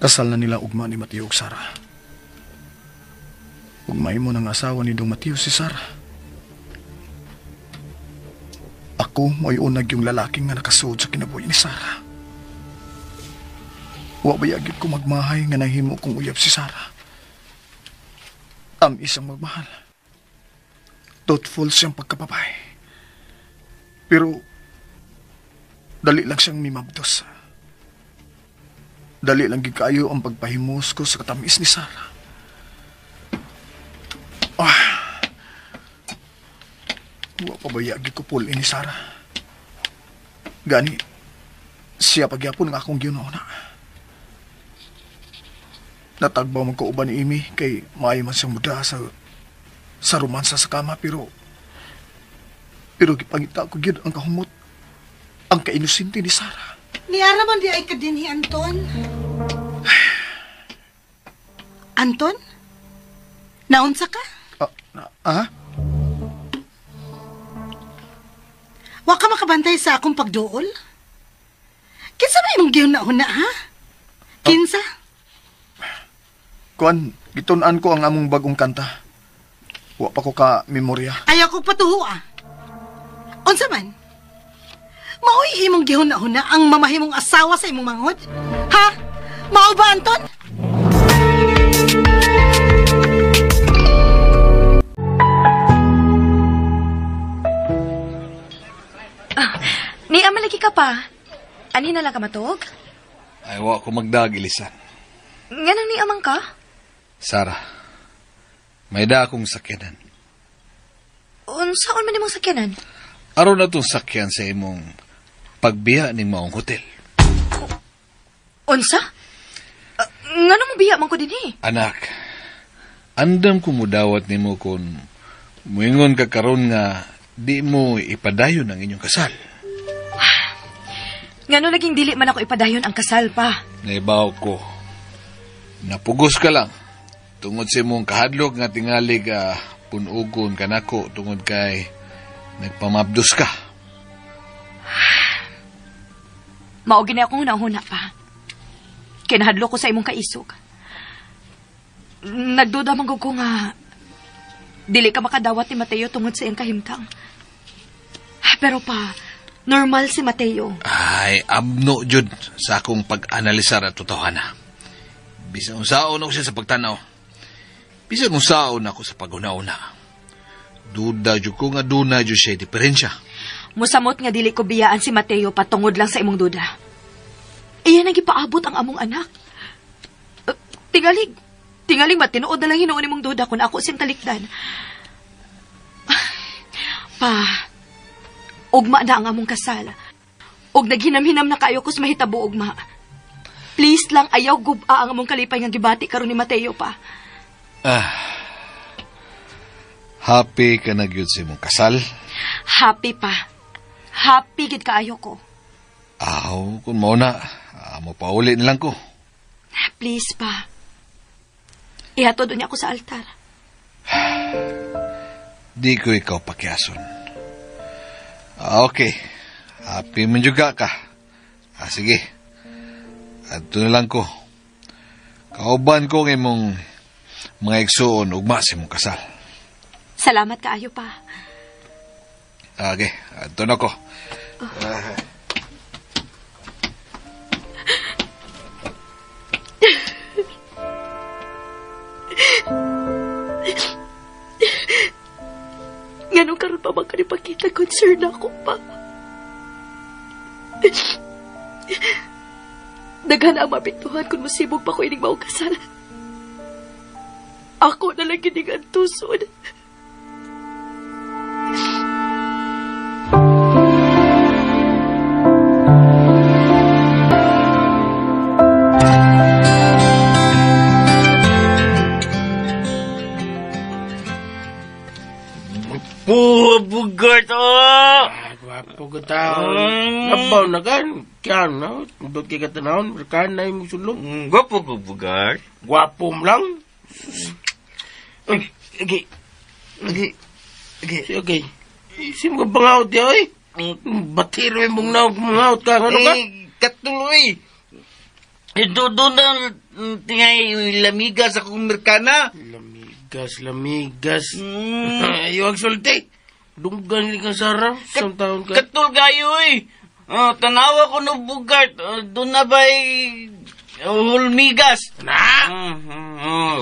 Kasal na nila ugma ni Mateo ug Sarah. Ugmay mo ng asawa ni Dong Mateo si Sarah. Ako mo'y unag yung lalaking nga nakasuod sa kinabuhi ni Sarah. Wa bayagit ko magmahay nga nahimo kong uyab si Sarah. Am isang magmahal. Thoughtful siyang pagkababay. Pero dali lang siyang mimabdos. Dali lang gikayo ang pagpahimos ko sa katamis ni Sarah. Ah. Wa pa bayagi ko pul ni Sarah. Gani, siya pagyapon nga akong giunona. Natagbaw man ko uban ni Amy kay maayo man siyang muda sa romansa sa kama pero gipangita ko gyud ang kahumot, ang kainosente ni Sarah. Niara man di ay ka din ni Anton. Anton? Naunsa ka? Wa ka makabantay sa akong pagduol? Kinsa ba imong gihuna-huna, ha? Kinsa? Kuan, gitun-an ko ang among bagong kanta. Wa pa ko ka memorya. Ayaw kong patuho, ah. Unsa man? Mao'y imong gihuna-huna ang mamahimong asawa sa imong manghod? Ha? Mao ba, Anton? pa? Ani na lang ka matuog? Ay, wa ko magdag, Ilisan. Nga nang niamang ka? Sara, may da akong sakyanan. Unsaon man imong sakyanan? Aron na itong sakyan sa imong pagbiya ning maong hotel. Unsa? Ngano mo biya man ko dinhi? Anak, andam ko mudawat nimo kung muingon ka karon nga di mo ipadayon ang inyong kasal. Ngano naging dili man ako ipadayon ang kasal pa? Naibaw ko. Napugos ka lang. Tungod sa imong kahadlok nga tingali ka punugon kanako tungod kay nagpamabdos ka. Mao gini akong hunahuna pa. Kinahadlok ko sa imong kaisog. Nagduda man gud ko nga dili ka makadawat ni Mateo tungod sa iyang kahimtang. Pero pa, normal si Mateo. Ay, abno jud sa akong pag-analisar at totohana. Bisan unsaon ako siya sa pagtanaw. Bisan unsaon ako sa paghuna-una. Duda jud ko nga duna jud siya diferensya. Musamot nga dili ko biyaan si Mateo patungod lang sa imong duda. Iyan ang gipaabot ang among anak. Tingalig matinuod na lang hinuon imong duda kung ako siyang talikdan. Pa, ugma na ang among kasal. Og naghinam-hinam na kayo kus mahitabo ugma. Please lang ayaw guba ang among kalipay nga gibati karon ni Mateo pa. Happy ka na gyud sa imong kasal? Happy pa. Happy gid kaayo ko. Aw, kung mao na, mo pauli na lang ko. Please pa. Ihatod niya ako sa altar. Di ko ikaw pakiason. Okay. Happy man juga ka. Sige. Adto na lang ko. Kauban ko ng imong mga igsuon ugma sa imong kasal. Salamat kaayo pa. Okay, adto na ko. Nganong karon pa man ka nipakita concern ako pa. Daghan ang mapiktuhan kung musibog pa ko ining maong kasal. Ako na lang gining antuson. Bugart, oh! Gwapo ka tao. Nabaw na kan. Kaya na. Doon kay katanahon. Merkaan na yung sulong. Gwapo ko, Bugart. Gwapo mo lang. Okay. Okay. Okay. Okay. Sim ka bangaot ya, oy. Batiro yung bungnawag mangaot ka. Ano ka? Katuloy. Ito doon na tingay lamigas akong merkana. Lamigas, lamigas. Ayaw ang sulti. Dunggan ni kang Sarah. Isang taon ka. Katul kayo eh. Tanawa ko no Bugart. Doon na ba'y hulmigas? Na?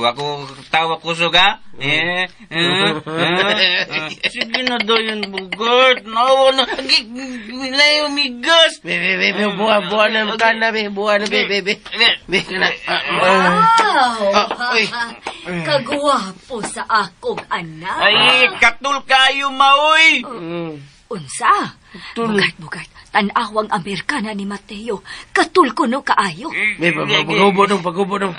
Ako tawa kusog ha? Sige na daw yun, Bugart. Nawa na. Layo migas. Be, be, be. Buha, buha na. Kana, be. Buha na, be, be, be. Be, kana. Wow! Uy. Kagwapo sa akong anak. Ay, katul kayo, maoy. Unsa? Bugart, Bugart. Tan-awang Amerikana ni Mateo. Katul ko no kaayo. Be, pag-ubo nung, pag-ubo nung.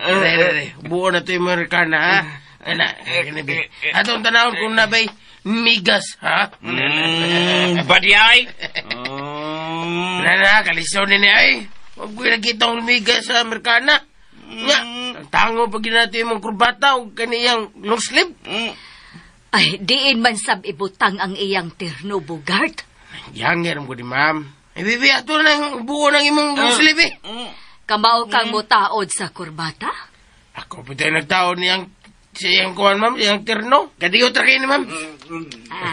Buo na ito yung Amerikana, ha? Ana, be. Atong tanawon kung nabay migas, ha? Badyay? Na, kalisaw ni ay. Huwag ko nakita ang migas sa Amerikana. Nga, tango pag ginato yung mga kurbata o kaniyang long sleeve. Ay, diin man sab ibutang ang iyang terno, Bugart. Yanger mo di, ma'am. Ay, bibi, ato na yung buo ng imong long sleeve, eh. Kamao kang mutaod sa kurbata? Ako pa tayo nagtaon niyang siyang kuhan, ma'am, siyang terno. Kadiyo tra kayo ni, ma'am.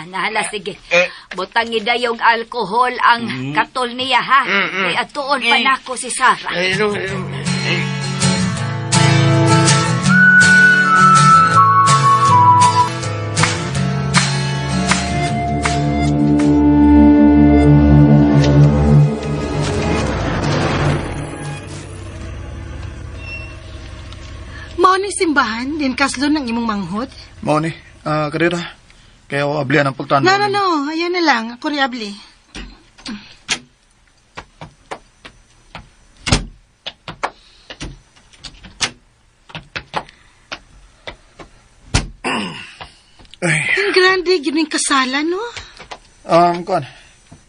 Nahala, sige. Butang idayong alkohol ang katol niya, ha? Kay atuon pa nako si Sarah. Ay, no, Mao ni simbahan, din kaslon ng imong manghod? Mao ni, kadira. Kaya ako ablihan ang pagtanaw. No, no, no. Ayaw na lang. Ako rin abli. Ay. Ang grande, yun yung kasalan, no? Kuan.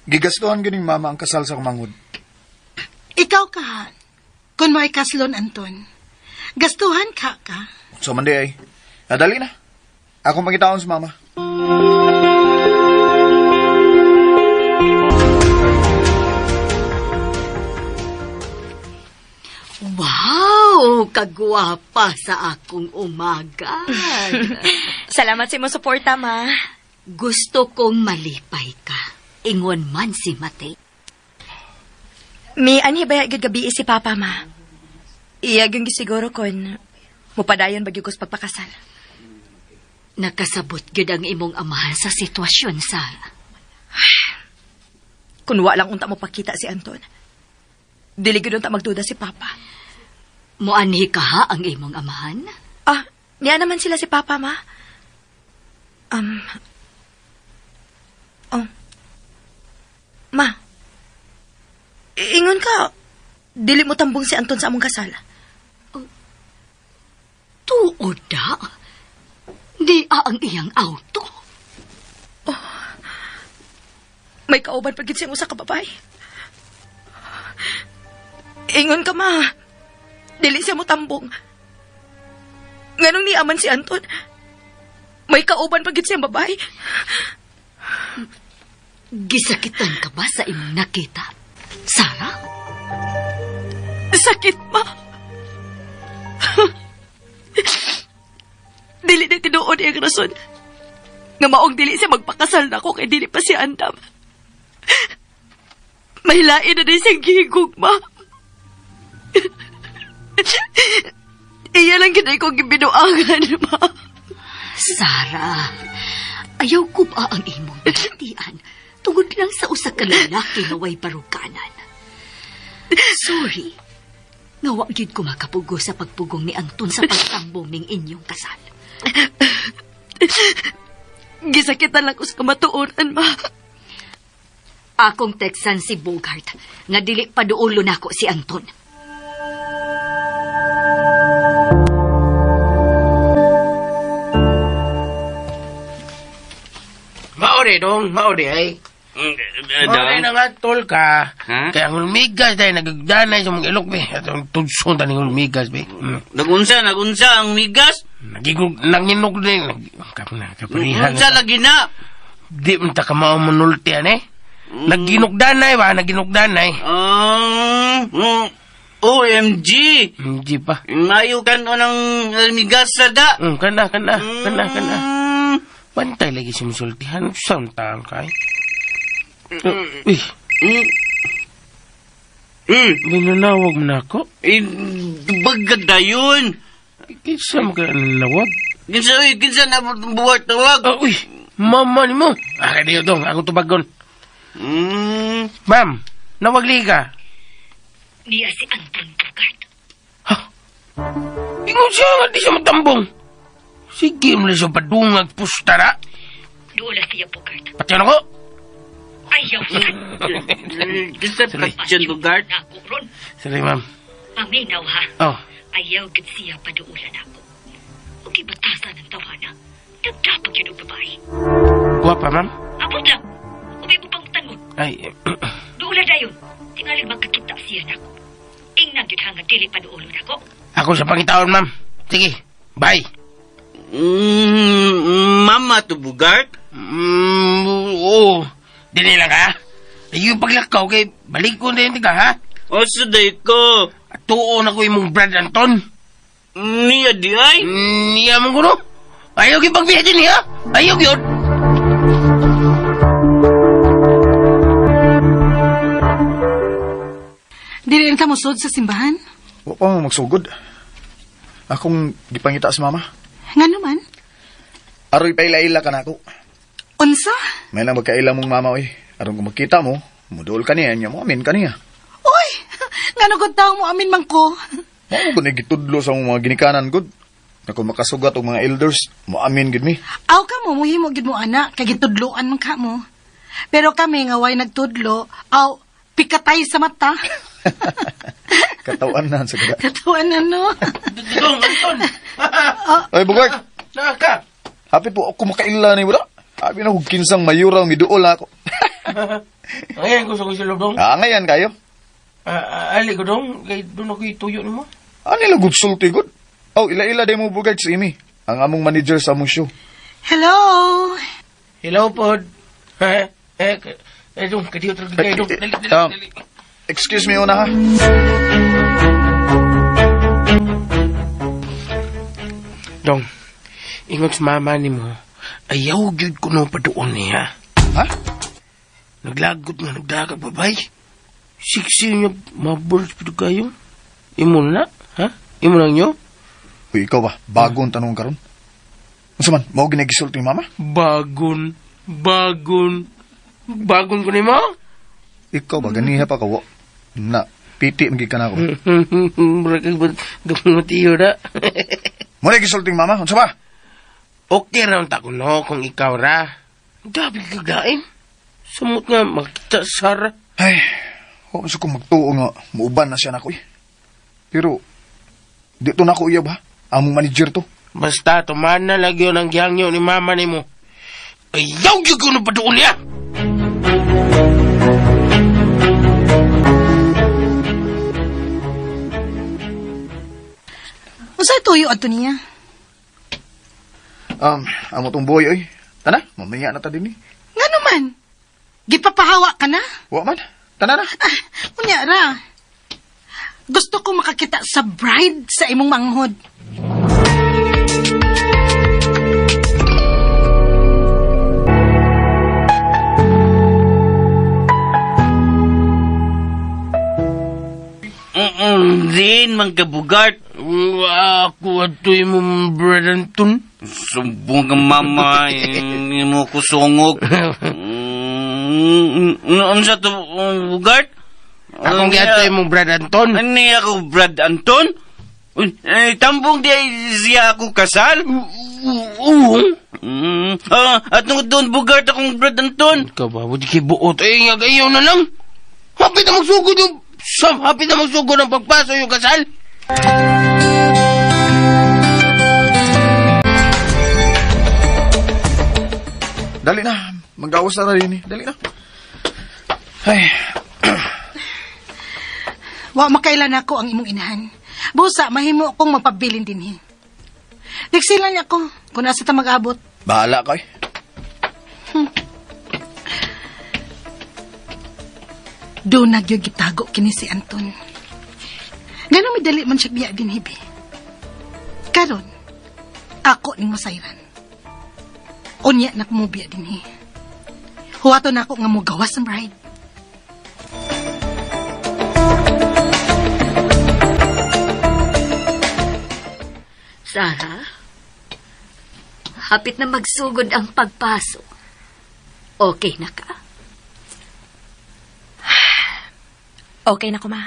Gigastuhan gyud ning mama ang kasal sa kumanghod. Ikaw ka, ha? Kung may kaslon, Anton. Gastuhan ka ka. So, mandi ay. Dali na. Akong pangitaon sa mama. Wow! Kagwapa sa akong umaga. Salamat sa imong suporta, ma. Gusto kong malipay ka. Ingon man si Mate. Mi anhi ba gyud gabi si Papa, ma? Iya gyud gisiguro kon mupadayon ba gyud ko sa pagpakasal. Nakasabot gyud ang imong amahan sa sitwasyon, Sarah. Kun wa lang unta mo pakita si Anton. Dili gyud unta magduda si Papa. Moanhi ka ha ang imong amahan? Ah, niya naman sila si Papa, ma. Oh. Ma. Ingon ka, dili mo tambong si Anton sa among kasal. Oh, tuod da. Di ang iyang auto. Oh. May kauban pagit siyang usa ka babae. Ingon ka, ma. Dili siya mo tambong. Nganong niaman si Anton, may kauban pagit siyang babae. Gisakitan ka ba sa imong nakita, Sarah? Sakit, ma. Dili na tinuod iyang rason. Nga maong dili siya magpakasal na ako kay dili pa siya andam. Mahilain na din siyang gihigugma. Iya lang kinay kong gibinuangan, ma. Sarah, ayaw ko ba ang imong balatian tungod lang sa usa ka lalaki nga way baruganan. Sorry. Nga wa gyud ko makapugo sa pagpugong ni Anton sa pagtambong ning inyong kasal. Gisakitan lang ko sa kamatuoran, ma. Akong teksan si Bogart nga dili paduolo nako si Anton. Maori dong, maori ay. Maori na nga tol ka. Kaya ang hulmigas dahil nagagdanay sa mga ilok be. At ang tudson taning hulmigas be. Nagunsa ang migas? Nanginog din. Kaparihan. Unsa lagi na? Di man ta ka maumunultian eh. Naginugdanay ba? Naginugdanay. OMG! MG pa. Mayo ka no ng migas sa da. Kana. Bantay lagi si musultihan. Saan taon ka eh? Uy. Binanawag mo na ako? Eh, bagag na yun. Kinsa mo ka nanawag? Kinsa na buwat tawag? Uy, mama ni mo. Kaya dong, ako tubagon. Ma'am, nawagli ka. Niya si Anton Bogart. Ha? Ingon siya nga di siya matambong. Sige mo lang siya padungag pusta na. Dola siya, Bogart. Patyan ako. Ayaw sa. Kinsa patyan, Bogart? Sorry, ma'am. Paminaw, ha? Oh. Ayaw gid siya paduulan ako. Okay, batasan ang tawana. Nagdapag yun ang babae. Guwapa, ma'am? Abot lang. Umay mo pang tangon. Ay. Duula dayon. Tingalig magkakita siya nako. Ingnan yun hanggang dili paduulon ako. Ako sa pangitaon, ma'am. Sige, bye. Mama to, Bogart? Oo. Dili lang, ha? Ayaw paglakaw kay balik ko na yun, ka, ha? O, suday ko. Tuon ako imong Brad Anton. Niya di ay? Niya mong kuno. Ayaw yung pagbiya din, ha? Ayaw yun. Dili ka musod sa simbahan? Wa pa mo magsugod. Akong gipangita sa mama. Nga naman? Aroy pa ila-ila ka na ako. Unsa? May lang magkaila mong mama, oy. Aron kung magkita mo, muduol ka niya, niya mo amin ka niya. Uy! Nga nagod tao mo amin man ko. Mao ko nagitudlo sa mga ginikanan, good. Na kung makasugat og mga elders, moamin gid mi. Aw ka mo, muhimo gid mo ana, kay gitudloan man ka mo. Pero kami nga way nagtudlo, aw pikatay sa mata. Katawan na sa gada. Katawan na no. Dong, Anton. Oy, Bugart. Naka. Happy po ako makaila ni wala. Happy na kung kinsang mayura ang miduol ako. Ngayon gusto ko sila dong. Ah, ngayon kayo. Ali ko dong, kay doon ako ituyo nimo. Ano lang good sulti good? Oh, ila-ila di mo Bugart si Amy. Ang among manager sa among show. Hello. Hello pod. Dong, kadiyo talaga kayo dong. Dali, dali, dali. Excuse me una ha. Dong, ingot sa mama ni mo, ayaw gyud ko no paduon niya. Ha? Naglagot nga, nagdaga babay. Siksi niya, mabulos pa kayo. Imo na, ha? Imo lang nyo? Uy, ikaw ba? Bagong tanong karon. Unsa man, mao ginagisulti ni mama? Bagon, bagon. Bagon ko ni mo? Ikaw ba, ganiha pa ka, wo? Na, piti, magig ka na ako. Mura kag dong matiyo na. Muna gisulting mama, unsa ba? Okay ra unta ko no, kung ikaw ra. Gabi kagain. Sumot nga, makita Sara. Ay, huwag sa kong magtuo nga, muuban na siya na ko eh. Pero, dito na ako iyab ha. Among manager to. Basta, tumaan na lagi yun ang gihangyo ni mama ni mo. Ayaw yun ko na paduon niya! Unsay tuyo adto niya? Amo tong boy oy. Tana, mamaya na ta dinhi. Ngano man? Gipapahawa ka na? Wa man. Tana na. Ah, unya ra. Gusto ko makakita sa bride sa imong manghod. Din, mang kabugart. Ako ato'y mong Brad Anton. Sumbong ka, mama. Mo ko sungog. Ano sa to, Bugart? Akong giato'y mong Brad Anton. Ano ako, Brad Anton? Eh, tambong di siya ako kasal? Oo. At nung doon, Bugart, akong Brad Anton. Ikaw ba, di kay buot. Eh, nga kayo na lang. Hapit na magsugod yung... Hapit na magsugod ang pagpaso yung kasal. Dali na. Mag-awas na rin eh. Dali na. Ay. Wa makailan ako ang imong inahan. Busa, mahimo akong magpabilin din eh. Diksilan niya ko kung nasa ta mag-abot. Bahala ka eh. Doon nagyo gitago kini si Anton. Ganong midali man siya biya din hibi. Karon, ako ning masayran. Unya na kumubiya din hi. Huwato na ako nga mugawas ang bride. Sarah, hapit na magsugod ang pagpaso. Okay na ka? Okay na ko, ma.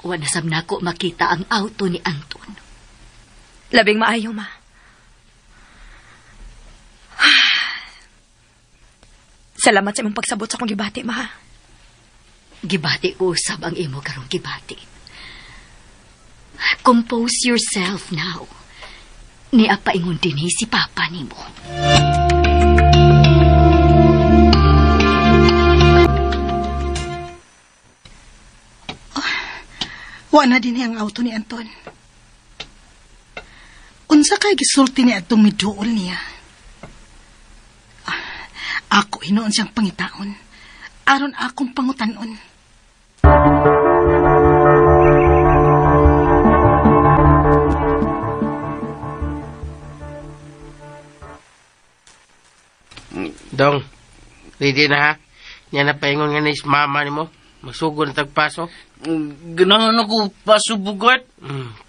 Wala sab nako makita ang auto ni Anton. Labing maayo, ma. Salamat sa imong pagsabot sa akong gibati, ma. Gibati ko usab ang imo karong gibati. Compose yourself now. Niya paingon dinhi si Papa nimo. Oh, wa na dinhi ang auto ni Anton. Unsa kay gisulti ni atong miduol niya? Ako hinuon siyang pangitaon. Aron akong pangutanon. Dong, ready na ha? Yan na paingon nga ni mama ni mo. Magsugod na tagpaso. Ganahan ako paso, Bugart.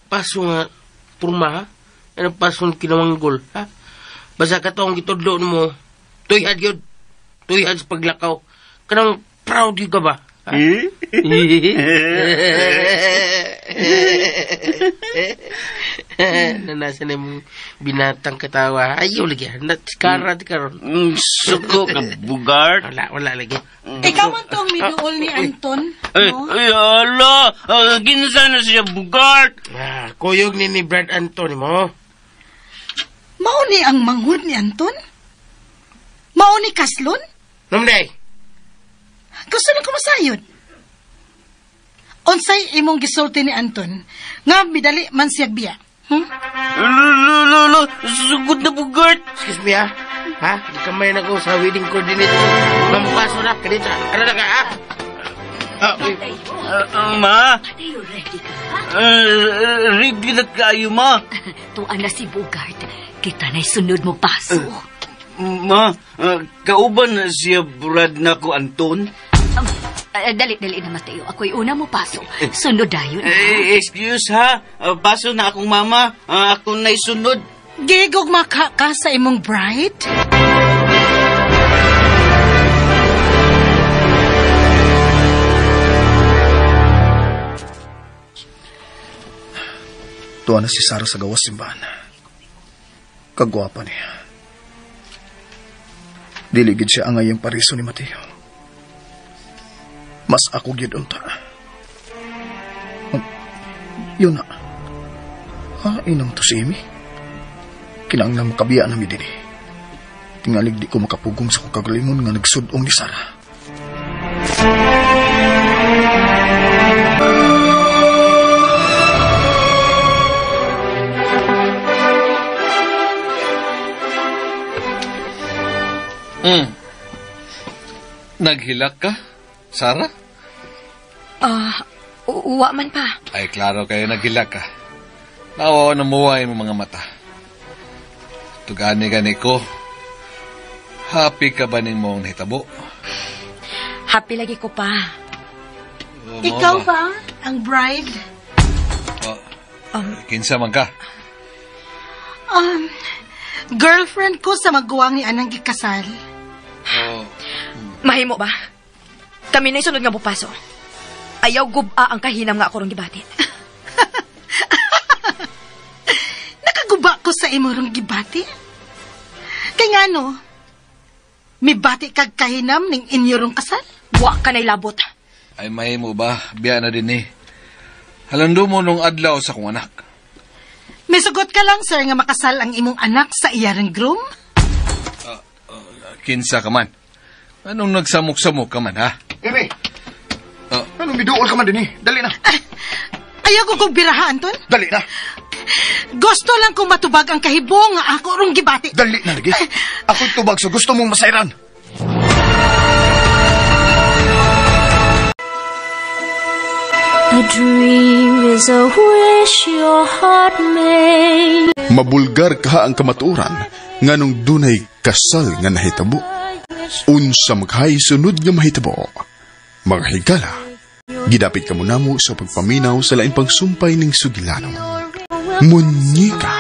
Paso nga, purma ha? Ano paso ng kinamanggol, ha? Basta ka to ang gitudlo mo, tuyad yun. Tuyad sa paglakaw. Kanang proud yun ka ba? Ha? Nanasa na mong binatang katawa. Ayaw lagi. Karat karon. Suko ka, Bugart. Wala lagi. Ikaw man tong miduol ni Anton. Ay, No? ay, ala! Kinsa na siya, Bugart? Ah, kuyog ni Brad Anton mo. Mao ni ang manghud ni Anton? Mao ni Kaslon? Namday. Gusto na ko masayod. Unsay imong gisulti ni Anton nga midali man siya biya? Hmm? Lolo, sugod na, Bugart. Excuse me, ha? Ha? Gikamay na ko sa wedding coordinator. Mampaso na, kadita. Ano na ka, ha? Ma? Mateo, ready ka? Ready na kayo, ma. Tuan na si Bugart. Kita na'y sunod mo paso. Ma, kauban na siya Brad na ko, Anton? Dali na, Mateo. Ako'y una mo paso. Sunod dayon. Excuse, ha? Paso na akong mama. Ako na'y sunod. Gigog maka ka sa imong bride? Tuwa na si Sarah sa gawas simbahan. Kagwapa niya. Diligid siya ang ngayong pariso ni Mateo. Mas ako gyud unta. Yun na. Inang to si Amy. Kinahanglan makabiya na mi dinhi. Tingalig di ko makapugong sa kagalingon nga nagsudong ni Sarah. Naghilak ka, Sarah? Uwa man pa. Ay, klaro kayo, naghilak ka. Nawawa na muway mo mga mata. Tugani-gani ko. Happy ka ba ning mong nahitabo? Happy lagi ko pa. O, Ikaw mo ba ang bride? Kinsa man ka? Girlfriend ko sa maguwang ni Anang gikasal. Oh. Mahimo ba? Kami na'y sunod nga bupaso. Ayaw guba ang kahinam nga ako rong gibati. Nakaguba ko sa imo rong gibati? Kay ngano, mibati kag kahinam ning inyo rong kasal? Wa ka na'y labot. Ay mahimo ba? Biya na din eh. Halando mo nung adlaw sa kong anak. Misugot ka lang, sir, nga makasal ang imong anak sa iyarang groom? Kinsa ka man? Anong nagsamok-samok ka man, ha? Amy! Anong miduol ka man din eh? Dali na. Ayaw ko kong biraha, Anton. Dali na. Gusto lang kong matubag ang kahibong nga ako rong gibati. Dali na, lagi. Ako'y tubag sa gusto mong masairan. A dream is a wish your heart made. Mabulgar ka ang kamatuoran nganong dunay kasal nga nahitabo. Unsa maghay sunod nga mahitabo. Mga higala, gidapit ka muna mo sa pagpaminaw sa laing pagsumpay ning sugilanon. Munyika.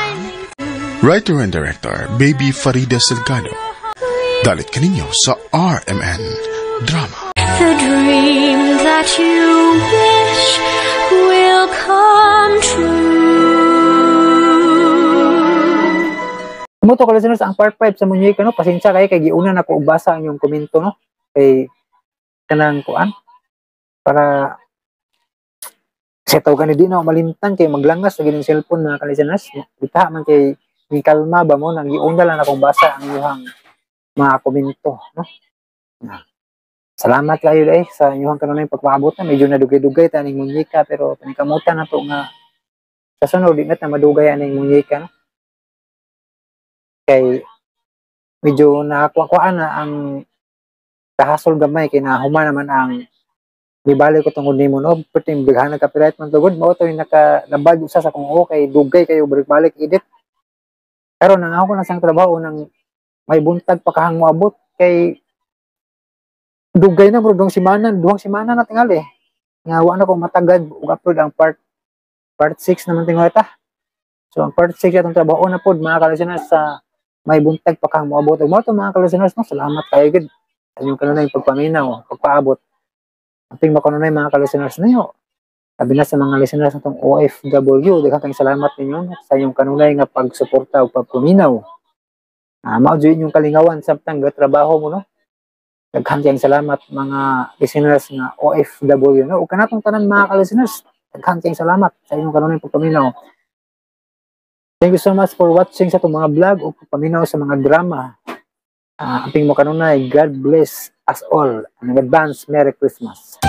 Writer and director, Baby Farida Salgado. Dalit kaninyo sa RMN Drama. The dream that you wish will come true. Muto ko listeners ang part 5 sa Munyika, no? Pasensya kayo kay giuna na ko basa ang inyong komento, no? Kay kanang kuan para sa taw gani di na malimtan kay maglangas sa gining cellphone mga ka-listeners. Bitaha man kay gikalma ba mo nang giuna lang akong basa ang inyong mga komento, no? Na. Salamat kayo dai sa inyong kanunay pagpaabot na medyo nadugay-dugay ta ning Munyika pero panikamutan na to nga sa sunod di na ta madugay aning Munyika, no? Kay medyo nakakuha na ang kahasol gamay kay nahuma naman ang mibalik ko tungod nimo, no? Perting daghan na copyright man tugod mao to yung nakalabag usa sa kung okay dugay kayo balik-balik edit. Pero nangako na sang trabaho nang may buntag pa kahang moabot kay dugay na bro, duhang semana na tingali. Nga wa na ko matagad ug upload ang part 6 naman tingali ta. So ang part 6 atong trabaho na pod mga ka-listeners sa may buntag pa kang moabot. Ug mao to mga ka-listeners, no, salamat kayo gid sa inyong kanunay pagpaminaw, pagpaabot. Ating makanunay mga ka-listeners niyo. Labi na sa mga listeners natong OFW, daghan kayong salamat ninyo sa inyong kanunay nga pagsuporta ug pagpaminaw. Mao jud inyong kalingawan samtang gatrabaho mo, no. Daghan kayong salamat, mga listeners nga OFW, no. Ug kanatong tanan, mga ka-listeners, daghan kayong salamat sa inyong kanunay pagpaminaw. Thank you so much for watching sa atong mga vlog ug pagpaminaw sa mga drama. Amping mo kanunay, God bless us all. And in advance, Merry Christmas.